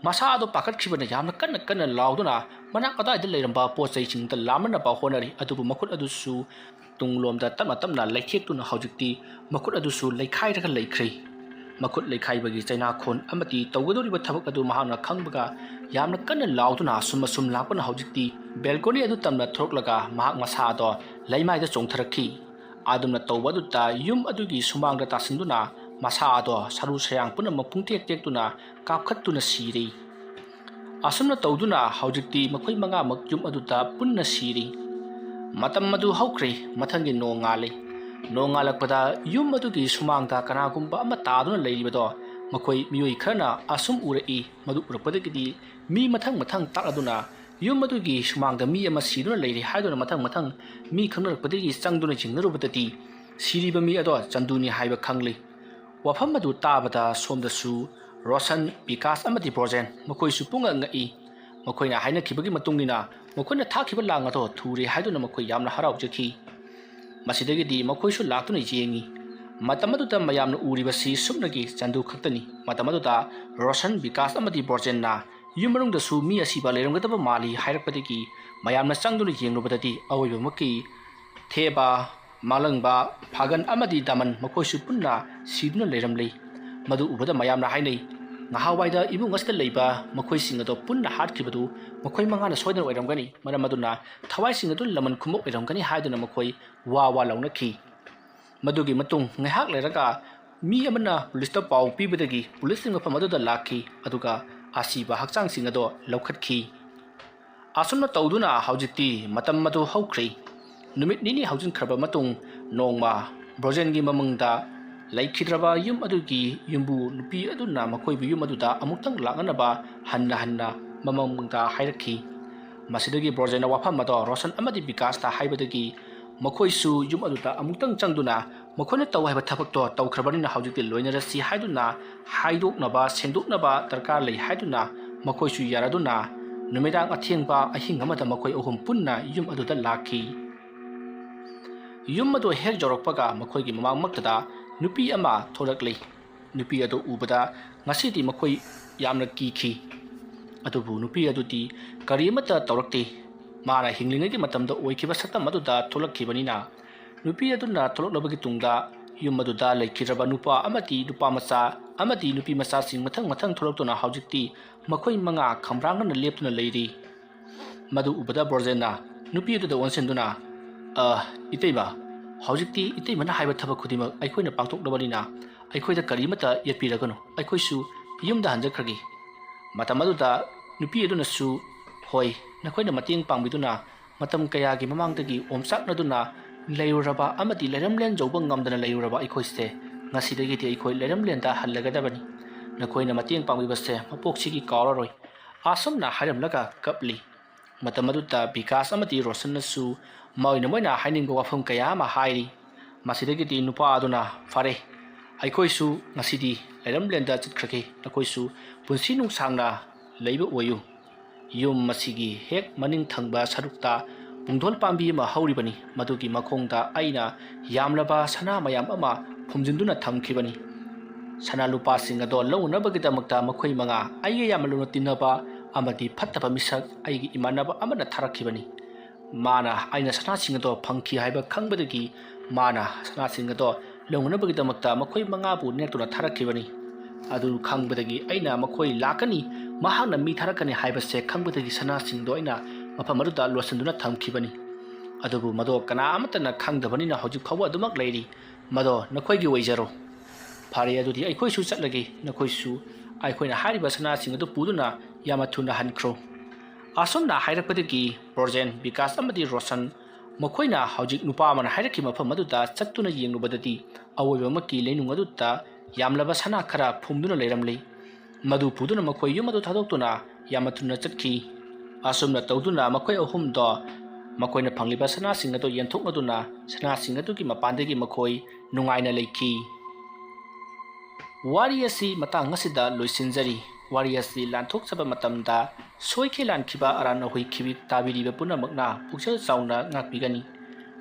ꯃꯁꯥ ꯑꯗꯨ ꯄꯥꯈꯠꯈꯤꯕꯅ ꯌꯥꯝꯅ ꯀꯟꯅ ꯀꯟꯅ ꯂꯥꯎꯗꯨꯅ ꯃꯅꯥꯛ ꯑꯗꯥꯏꯗ ꯂꯩꯔꯝꯕ ꯄꯣꯠ ꯆꯩꯁꯤꯡꯗ ꯂꯥꯝꯅꯅꯕ ꯍꯣꯠꯅꯔꯤ꯫ ꯑꯗꯨꯕꯨ ꯃꯈꯨꯠ ꯑꯗꯨꯁꯨ ꯇꯨꯡꯂꯣꯝꯗ ꯇꯞꯅ ꯇꯞꯅ ꯂꯩꯊꯦꯛꯇꯨꯅ ꯍꯧꯖꯤꯛꯇꯤ ꯃꯈꯨꯠ ꯑꯗꯨꯁꯨ ꯂꯩꯈꯥꯏꯔꯒ ꯂꯩꯈ꯭ꯔꯦ꯫ ꯃꯈꯨꯠ ꯂꯩꯈꯥꯏꯕꯒꯤ ꯆꯩꯅꯥꯈꯣꯟ ꯑꯃꯗꯤ ꯇꯧꯒꯗꯧꯔꯤꯕ ꯊꯕꯛ ꯑꯗꯨ ꯃꯍꯥꯛꯅ ꯈꯪꯕꯒ ꯌꯥꯝꯅ ꯀꯟꯅ ꯂꯥꯎꯗꯨꯅ ꯑꯁꯨꯝ ꯑꯁꯨꯝ ꯂꯥꯛꯄꯅ ꯍꯧꯖꯤꯛꯇꯤ ꯕꯦꯜꯀꯣꯅꯤ ꯑꯗꯨ ꯇꯝꯅ ꯊꯣꯔꯛꯂꯒ ꯃꯍꯥꯛ ꯃꯁꯥ ꯑꯗꯣ ꯂꯩꯃꯥꯏꯗ ꯆꯣꯡꯊꯔꯛꯈꯤ꯫ ꯑꯗꯨꯝꯅ ꯇꯧꯕ ꯑꯗꯨꯗ ꯌꯨꯝ ꯑꯗꯨꯒꯤ ꯁꯨꯃꯥꯡꯗ ꯇꯥꯁꯤꯟꯗꯨꯅ ꯃꯁꯥ ꯑꯗꯣ ꯁꯔꯨ ꯁꯌꯥꯡ ꯄꯨꯝꯅꯃꯛ ꯄꯨꯡꯇꯦꯛ ꯇꯦꯛꯇꯨꯅ ꯀꯥꯞꯈꯠꯇꯨꯅ ꯁꯤꯔꯤ꯫ ꯑꯁꯨꯝꯅ ꯇꯧꯗꯨꯅ ꯍꯧꯖꯤꯛꯇꯤ ꯃꯈꯣꯏ ꯃꯉꯥꯃꯛ ꯌꯨꯝ ꯑꯗꯨꯗ ꯄꯨꯟꯅ ꯁꯤꯔꯤ꯫ ꯃꯇꯝ ꯑꯗꯨ ꯍꯧꯈ꯭ꯔꯦ꯫ ꯃꯊꯪꯒꯤ ꯅꯣꯡꯉꯥꯜꯂꯤ꯫ ꯅꯣꯡꯉꯥꯜꯂꯛꯄꯗ ꯌꯨꯝ ꯑꯗꯨꯒꯤ ꯁꯨꯃꯥꯡꯗ ꯀꯅꯥꯒꯨꯝꯕ ꯑꯃ ꯇꯥꯗꯨꯅ ꯂꯩꯔꯤꯕꯗꯣ ꯃꯈꯣꯏ ꯃꯤꯑꯣꯏ ꯈꯔꯅ ꯑꯁꯨꯝ ꯎꯔꯛꯏ꯫ ꯃꯗꯨ ꯎꯔꯛꯄꯗꯒꯤꯗꯤ ꯃꯤ ꯃꯊꯪ ꯃꯊꯪ ꯇꯥꯛꯂꯗꯨꯅ ꯌꯨꯝ ꯑꯗꯨꯒꯤ ꯁꯨꯃꯥꯡꯗ ꯃꯤ ꯑꯃ ꯁꯤꯗꯨꯅ ꯂꯩꯔꯦ ꯍꯥꯏꯗꯨꯅ ꯃꯊꯪ ꯃꯊꯪ ꯃꯤ ꯈꯪꯅꯔꯛꯄꯗꯒꯤ ꯆꯪꯗꯨꯅ ꯌꯦꯡꯅꯔꯨꯕꯗꯗꯤ ꯁꯤꯔꯤꯕ ꯃꯤ ꯑꯗꯣ ꯆꯟꯗꯨꯅꯤ ꯍꯥꯏꯕ ꯈꯪꯂꯤ꯫ ꯋꯥꯐꯝ ꯑꯗꯨ ꯇꯥꯕꯗ ꯁꯣꯝꯗꯁꯨ ꯔꯣꯁꯟ, ꯕꯤꯀꯥꯁ ꯑꯃꯗꯤ ꯕ꯭ꯔꯣꯖꯦꯟ ꯃꯈꯣꯏꯁꯨ ꯄꯨꯡꯉꯛ ꯉꯛꯏ꯫ ꯃꯈꯣꯏꯅ ꯍꯥꯏꯅꯈꯤꯕꯒꯤ ꯃꯇꯨꯡ ꯏꯟꯅ ꯃꯈꯣꯏꯅ ꯊꯥꯈꯤꯕ ꯂꯥꯡ ꯑꯗꯣ ꯊꯨꯔꯦ ꯍꯥꯏꯗꯨꯅ ꯃꯈꯣꯏ ꯌꯥꯝꯅ ꯍꯔꯥꯎꯖꯈꯤ꯫ ꯃꯁꯤꯗꯒꯤꯗꯤ ꯃꯈꯣꯏꯁꯨ ꯂꯥꯛꯇꯨꯅ ꯌꯦꯡꯉꯤ꯫ ꯃꯇꯝ ꯑꯗꯨꯗ ꯃꯌꯥꯝꯅ ꯎꯔꯤꯕꯁꯤ ꯁꯨꯞꯅꯒꯤ ꯆꯟꯗꯨ ꯈꯛꯇꯅꯤ꯫ ꯃꯇꯝ ꯑꯗꯨꯗ ꯔꯣꯁꯟ, ꯕꯤꯀꯥꯁ ꯑꯃꯗꯤ ꯕ꯭ꯔꯣꯖꯦꯟꯅ ꯌꯨꯝ ꯃꯅꯨꯡꯗꯁꯨ ꯃꯤ ꯑꯁꯤꯕ ꯂꯩꯔꯝꯒꯗꯕ ꯃꯥꯜꯂꯤ ꯍꯥꯏꯔꯛꯄꯗꯒꯤ ꯃꯌꯥꯝꯅ ꯆꯪꯗꯨꯅ ꯌꯦꯡꯂꯨꯕꯗꯗꯤ ꯑꯋꯣꯏꯕꯃꯛꯀꯤ ꯊꯦꯕꯥ, ꯃꯥꯂꯪꯕ, ꯐꯥꯒꯟ ꯑꯃꯗꯤ ꯗꯥꯃꯟ ꯃꯈꯣꯏꯁꯨ ꯄꯨꯟꯅ ꯁꯤꯗꯨꯅ ꯂꯩꯔꯝꯂꯤ꯫ ꯃꯗꯨ ꯎꯕꯗ ꯃꯌꯥꯝꯅ ꯍꯥꯏꯅꯩ, ꯉꯍꯥꯟꯋꯥꯏꯗ ꯏꯃꯨꯡ ꯑꯁꯤꯗ ꯂꯩꯕ ꯃꯈꯣꯏꯁꯤꯡ ꯑꯗꯣ ꯄꯨꯟꯅ ꯍꯥꯠꯈꯤꯕꯗꯨ ꯃꯈꯣꯏ ꯃꯉꯥꯅ ꯁꯣꯏꯗꯅ ꯑꯣꯏꯔꯝꯒꯅꯤ꯫ ꯃꯔꯝ ꯑꯗꯨꯅ ꯊꯋꯥꯏꯁꯤꯡ ꯑꯗꯨ ꯂꯃꯟ ꯈꯨꯝꯕ ꯑꯣꯏꯔꯝꯒꯅꯤ ꯍꯥꯏꯗꯨꯅ ꯃꯈꯣꯏ ꯋꯥ ꯋꯥ ꯂꯥꯎꯅꯈꯤ꯫ ꯃꯗꯨꯒꯤ ꯃꯇꯨꯡ ꯉꯥꯏꯍꯥꯛ ꯂꯩꯔꯒ ꯃꯤ ꯑꯃꯅ ꯄꯨꯂꯤꯁꯇ ꯄꯥꯎ ꯄꯤꯕꯗꯒꯤ ꯄꯨꯂꯤꯁꯁꯤꯡ ꯃꯐꯝ ꯑꯗꯨꯗ ꯂꯥꯛꯈꯤ, ꯑꯗꯨꯒ ꯑꯁꯤꯕ ꯍꯛꯆꯥꯡꯁꯤꯡ ꯑꯗꯣ ꯂꯧꯈꯠꯈꯤ꯫ ꯑꯁꯨꯝꯅ ꯇꯧꯗꯨꯅ ꯍꯧꯖꯤꯛꯇꯤ ꯃꯇꯝ ꯑꯗꯨ ꯍꯧꯈ꯭ꯔꯦ꯫ ꯅꯨꯃꯤꯠ ꯅꯤꯅꯤ ꯍꯧꯖꯤꯟꯈ꯭ꯔꯕ ꯃꯇꯨꯡ ꯅꯣꯡꯃ ꯕ꯭ꯔꯣꯖꯦꯟꯒꯤ ꯃꯃꯪꯗ ꯂꯩꯈꯤꯗ꯭ꯔꯕ ꯌꯨꯝ ꯑꯗꯨꯒꯤ ꯌꯨꯝꯕꯨ ꯅꯨꯄꯤ ꯑꯗꯨꯅ ꯃꯈꯣꯏꯕꯨ ꯌꯨꯝ ꯑꯗꯨꯗ ꯑꯃꯨꯛꯇꯪ ꯂꯥꯛꯅꯅꯕ ꯍꯟꯅ ꯍꯟꯅ ꯃꯃꯪꯗ ꯍꯥꯏꯔꯛꯈꯤ꯫ ꯃꯁꯤꯗꯒꯤ ꯕ꯭ꯔꯣꯖꯦꯟꯅ ꯋꯥꯐꯝ ꯑꯗꯣ ꯔꯣꯁꯟ ꯑꯃꯗꯤ ꯕꯤꯀꯥꯁꯇ ꯍꯥꯏꯕꯗꯒꯤ ꯃꯈꯣꯏꯁꯨ ꯌꯨꯝ ꯑꯗꯨꯗ ꯑꯃꯨꯛꯇꯪ ꯆꯪꯗꯨꯅ ꯃꯈꯣꯏꯅ ꯇꯧ ꯍꯥꯏꯕ ꯊꯕꯛꯇꯣ ꯇꯧꯈ꯭ꯔꯕꯅꯤꯅ ꯍꯧꯖꯤꯛꯇꯤ ꯂꯣꯏꯅꯔꯁꯤ ꯍꯥꯏꯗꯨꯅ ꯍꯥꯏꯗꯣꯛꯅꯕ, ꯁꯦꯡꯗꯣꯛꯅꯕ ꯗꯔꯀꯥꯔ ꯂꯩ ꯍꯥꯏꯗꯨꯅ ꯃꯈꯣꯏꯁꯨ ꯌꯥꯔꯗꯨꯅ ꯅꯨꯃꯤꯗꯥꯡ ꯑꯊꯦꯡꯕ ꯑꯍꯤꯡ ꯑꯃꯗ ꯃꯈꯣꯏ ꯑꯍꯨꯝ ꯄꯨꯟꯅ ꯌꯨꯝ ꯑꯗꯨꯗ ꯂꯥꯛꯈꯤ꯫ ꯌꯨꯝ ꯑꯗꯨ ꯍꯦꯛ ꯌꯧꯔꯛꯄꯒ ꯃꯈꯣꯏꯒꯤ ꯃꯃꯥꯡꯃꯛꯇꯗ ꯅꯨꯄꯤ ꯑꯃ ꯊꯣꯛꯂꯛꯂꯤ꯫ ꯅꯨꯄꯤ ꯑꯗꯨ ꯎꯕꯗ ꯉꯁꯤꯗꯤ ꯃꯈꯣꯏ ꯌꯥꯝꯅ ꯀꯤꯈꯤ꯫ ꯑꯗꯨꯕꯨ ꯅꯨꯄꯤ ꯑꯗꯨꯗꯤ ꯀꯔꯤ ꯑꯃꯠꯇ ꯇꯧꯔꯛꯇꯦ꯫ ꯃꯥꯅ ꯍꯤꯡꯂꯤꯉꯩꯒꯤ ꯃꯇꯝꯗ ꯑꯣꯏꯈꯤꯕ ꯁꯛꯇꯝ ꯑꯗꯨꯗ ꯊꯣꯛꯂꯛꯈꯤꯕꯅꯤꯅ ꯅꯨꯄꯤ ꯑꯗꯨꯅ ꯊꯣꯛꯂꯛꯂꯕꯒꯤ ꯇꯨꯡꯗ ꯌꯨꯝ ꯑꯗꯨꯗ ꯂꯩꯈꯤꯗ꯭ꯔꯕ ꯅꯨꯄꯥ ꯑꯃꯗꯤ ꯅꯨꯄꯥ ꯃꯆꯥ ꯑꯃꯗꯤ ꯅꯨꯄꯤ ꯃꯆꯥꯁꯤꯡ ꯃꯊꯪ ꯃꯊꯪ ꯊꯣꯛꯂꯛꯇꯨꯅ ꯍꯧꯖꯤꯛꯇꯤ ꯃꯈꯣꯏ ꯃꯉꯥ ꯈꯝꯕ꯭ꯔꯥꯡꯅꯅ ꯂꯦꯞꯇꯨꯅ ꯂꯩꯔꯤ꯫ ꯃꯗꯨ ꯎꯕꯗ ꯕ꯭ꯔꯣꯖꯦꯟꯅ ꯅꯨꯄꯤ ꯑꯗꯨꯗ ꯑꯣꯟꯁꯤꯟꯗꯨꯅ, "ꯑ, ꯏꯇꯩꯃ, ꯍꯧꯖꯤꯛꯇꯤ ꯏꯇꯩꯃꯅ ꯍꯥꯏꯕ ꯊꯕꯛ ꯈꯨꯗꯤꯡꯃꯛ ꯑꯩꯈꯣꯏꯅ ꯄꯥꯡꯊꯣꯛꯂꯕꯅꯤꯅ ꯑꯩꯈꯣꯏꯗ ꯀꯔꯤꯃꯠꯇ ꯌꯦꯠꯄꯤꯔꯒꯅꯨ, ꯑꯩꯈꯣꯏꯁꯨ ꯌꯨꯝꯗ ꯍꯟꯖꯈ꯭ꯔꯒꯦ"꯫ ꯃꯇꯝ ꯑꯗꯨꯗ ꯅꯨꯄꯤ ꯑꯗꯨꯅꯁꯨ, "ꯍꯣꯏ, ꯅꯈꯣꯏꯅ ꯃꯇꯦꯡ ꯄꯥꯡꯕꯤꯗꯨꯅ ꯃꯇꯝ ꯀꯌꯥꯒꯤ ꯃꯃꯥꯡꯗꯒꯤ ꯑꯣꯝꯆꯥꯛꯅꯗꯨꯅ ꯂꯩꯔꯨꯔꯕ ꯑꯃꯗꯤ ꯂꯩꯔꯝꯂꯦꯟ ꯌꯧꯕ ꯉꯝꯗꯅ ꯂꯩꯔꯨꯔꯕ ꯑꯩꯈꯣꯏꯁꯦ ꯉꯁꯤꯗꯒꯤꯗꯤ ꯑꯩꯈꯣꯏ ꯂꯩꯔꯝꯂꯦꯟꯗ ꯍꯜꯂꯒꯗꯕꯅꯤ꯫ ꯅꯈꯣꯏꯅ ꯃꯇꯦꯡ ꯄꯥꯡꯕꯤꯕꯁꯦ ꯃꯄꯣꯛꯁꯤꯒꯤ ꯀꯥꯎꯔꯔꯣꯏ꯫ ꯑꯁꯨꯝꯅ ꯍꯥꯏꯔꯝꯂꯒ ꯀꯞꯂꯤ꯫ ꯃꯇꯝ ꯑꯗꯨꯗ ꯕꯤꯀꯥꯁ ꯑꯃꯗꯤ ꯔꯣꯁꯟꯅꯁꯨ ꯃꯣꯏꯅ ꯃꯣꯏꯅ ꯍꯥꯏꯅꯤꯡꯕ ꯋꯥꯐꯝ ꯀꯌꯥ ꯑꯃ ꯍꯥꯏꯔꯤ꯫ ꯃꯁꯤꯗꯒꯤꯗꯤ ꯅꯨꯄꯥ ꯑꯗꯨꯅ, "ꯐꯔꯦ, ꯑꯩꯈꯣꯏꯁꯨ ꯉꯁꯤꯗꯤ ꯂꯩꯔꯝꯂꯦꯟꯗ ꯆꯠꯈ꯭ꯔꯒꯦ, ꯅꯈꯣꯏꯁꯨ ꯄꯨꯟꯁꯤ ꯅꯨꯡꯁꯥꯡꯅ ꯂꯩꯕ ꯑꯣꯏꯌꯨ꯫ ꯌꯨꯝ ꯑꯁꯤꯒꯤ ꯍꯦꯛ ꯃꯅꯤꯡ ꯊꯪꯕ ꯁꯔꯨꯛꯇ ꯄꯨꯡꯗꯣꯟ ꯄꯥꯝꯕꯤ ꯑꯃ ꯍꯧꯔꯤꯕꯅꯤ, ꯃꯗꯨꯒꯤ ꯃꯈꯣꯡꯗ ꯑꯩꯅ ꯌꯥꯝꯂꯕ ꯁꯅꯥ ꯃꯌꯥꯝ ꯑꯃ ꯐꯨꯝꯖꯤꯟꯗꯨꯅ ꯊꯝꯈꯤꯕꯅꯤ꯫ ꯁꯅꯥ ꯂꯨꯄꯥꯁꯤꯡ ꯑꯗꯣ ꯂꯧꯅꯅꯕꯒꯤꯗꯃꯛꯇ ꯃꯈꯣꯏ ꯃꯉꯥ ꯑꯩꯒ ꯌꯥꯝꯅ ꯂꯨꯅ ꯇꯤꯟꯅꯕ ꯑꯃꯗꯤ ꯐꯠꯇꯕ ꯃꯤꯁꯛ ꯑꯩꯒꯤ ꯏꯃꯥꯟꯅꯕ ꯑꯃꯅ ꯊꯥꯔꯛꯈꯤꯕꯅꯤ꯫ ꯃꯥꯅ ꯑꯩꯅ ꯁꯅꯥꯁꯤꯡ ꯑꯗꯣ ꯐꯪꯈꯤ ꯍꯥꯏꯕ ꯈꯪꯕꯗꯒꯤ ꯃꯥꯅ ꯁꯅꯥꯁꯤꯡ ꯑꯗꯣ ꯂꯧꯅꯅꯕꯒꯤꯗꯃꯛꯇ ꯃꯈꯣꯏ ꯃꯉꯥꯕꯨ ꯅꯦꯛꯇꯨꯅ ꯊꯥꯔꯛꯈꯤꯕꯅꯤ꯫ ꯑꯗꯨ ꯈꯪꯕꯗꯒꯤ ꯑꯩꯅ ꯃꯈꯣꯏ ꯂꯥꯛꯀꯅꯤ, ꯃꯍꯥꯛꯅ ꯃꯤ ꯊꯥꯔꯛꯀꯅꯤ ꯍꯥꯏꯕꯁꯦ ꯈꯪꯕꯗꯒꯤ ꯁꯅꯥꯁꯤꯡꯗꯣ ꯑꯩꯅ ꯃꯐꯝ ꯑꯗꯨꯗ ꯂꯣꯠꯁꯤꯟꯗꯨꯅ ꯊꯝꯈꯤꯕꯅꯤ꯫ ꯑꯗꯨꯕꯨ ꯃꯗꯣ ꯀꯅꯥ ꯑꯃꯠꯇꯅ ꯈꯪꯗꯕꯅꯤꯅ ꯍꯧꯖꯤꯛ ꯐꯥꯎꯕ ꯑꯗꯨꯃꯛ ꯂꯩꯔꯤ꯫ ꯃꯗꯣ ꯅꯈꯣꯏꯒꯤ ꯑꯣꯏꯖꯔꯣ꯫ ꯐꯔꯦ, ꯑꯗꯨꯗꯤ ꯑꯩꯈꯣꯏꯁꯨ ꯆꯠꯂꯒꯦ, ꯅꯈꯣꯏꯁꯨ ꯑꯩꯈꯣꯏꯅ ꯍꯥꯏꯔꯤꯕ ꯁꯅꯥꯁꯤꯡ ꯑꯗꯨ ꯄꯨꯗꯨꯅ ꯌꯥꯝꯅ ꯊꯨꯅ ꯍꯟꯈ꯭ꯔꯣ꯫" ꯑꯁꯨꯝꯅ ꯍꯥꯏꯔꯛꯄꯗꯒꯤ ꯕ꯭ꯔꯣꯖꯦꯟ, ꯕꯤꯀꯥꯁ ꯑꯃꯗꯤ ꯔꯣꯁꯟ ꯃꯈꯣꯏꯅ ꯍꯧꯖꯤꯛ ꯅꯨꯄꯥ ꯑꯃꯅ ꯍꯥꯏꯔꯛꯈꯤꯕ ꯃꯐꯝ ꯑꯗꯨꯗ ꯆꯠꯇꯨꯅ ꯌꯦꯡꯂꯨꯕꯗꯗꯤ ꯑꯋꯣꯏꯕꯃꯛꯀꯤ ꯂꯩꯅꯨꯡ ꯑꯗꯨꯗ ꯌꯥꯝꯂꯕ ꯁꯅꯥ ꯈꯔ ꯐꯨꯝꯗꯨꯅ ꯂꯩꯔꯝꯂꯤ꯫ ꯃꯗꯨ ꯄꯨꯗꯨꯅ ꯃꯈꯣꯏ ꯌꯨꯝ ꯑꯗꯨ ꯊꯥꯗꯣꯛꯇꯨꯅ ꯌꯥꯝꯅ ꯊꯨꯅ ꯆꯠꯈꯤ꯫ ꯑꯁꯨꯝꯅ ꯇꯧꯗꯨꯅ ꯃꯈꯣꯏ ꯑꯍꯨꯝꯗꯣ ꯃꯈꯣꯏꯅ ꯐꯪꯂꯤꯕ ꯁꯅꯥꯁꯤꯡ ꯑꯗꯨ ꯌꯦꯟꯊꯣꯛꯅꯗꯨꯅ ꯁꯅꯥꯁꯤꯡ ꯑꯗꯨꯒꯤ ꯃꯄꯥꯟꯗꯒꯤ ꯃꯈꯣꯏ ꯅꯨꯡꯉꯥꯏꯅ ꯂꯩꯈꯤ꯫ ꯋꯥꯔꯤ ꯑꯁꯤ ꯃꯇꯥꯡ ꯑꯁꯤꯗ ꯂꯣꯏꯁꯤꯟꯖꯔꯤ꯫ ꯋꯥꯔꯤ ꯑꯁꯤ ꯂꯥꯟꯊꯣꯛꯆꯕ ꯃꯇꯝꯗ ꯁꯣꯏꯈꯤ ꯂꯥꯟꯈꯤꯕ ꯑꯔꯥꯟ ꯑꯍꯣꯏ ꯈꯤꯕꯤ ꯇꯥꯕꯤꯔꯤꯕ ꯄꯨꯝꯅꯃꯛꯅ ꯄꯨꯛꯆꯦꯜ ꯆꯥꯎꯅ ꯉꯥꯛꯄꯤꯒꯅꯤ꯫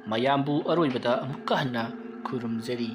ꯃꯌꯥꯝꯕꯨ ꯑꯔꯣꯏꯕꯗ ꯑꯃꯨꯛꯀ ꯍꯟꯅ ꯈꯨꯔꯨꯝꯖꯔꯤ꯫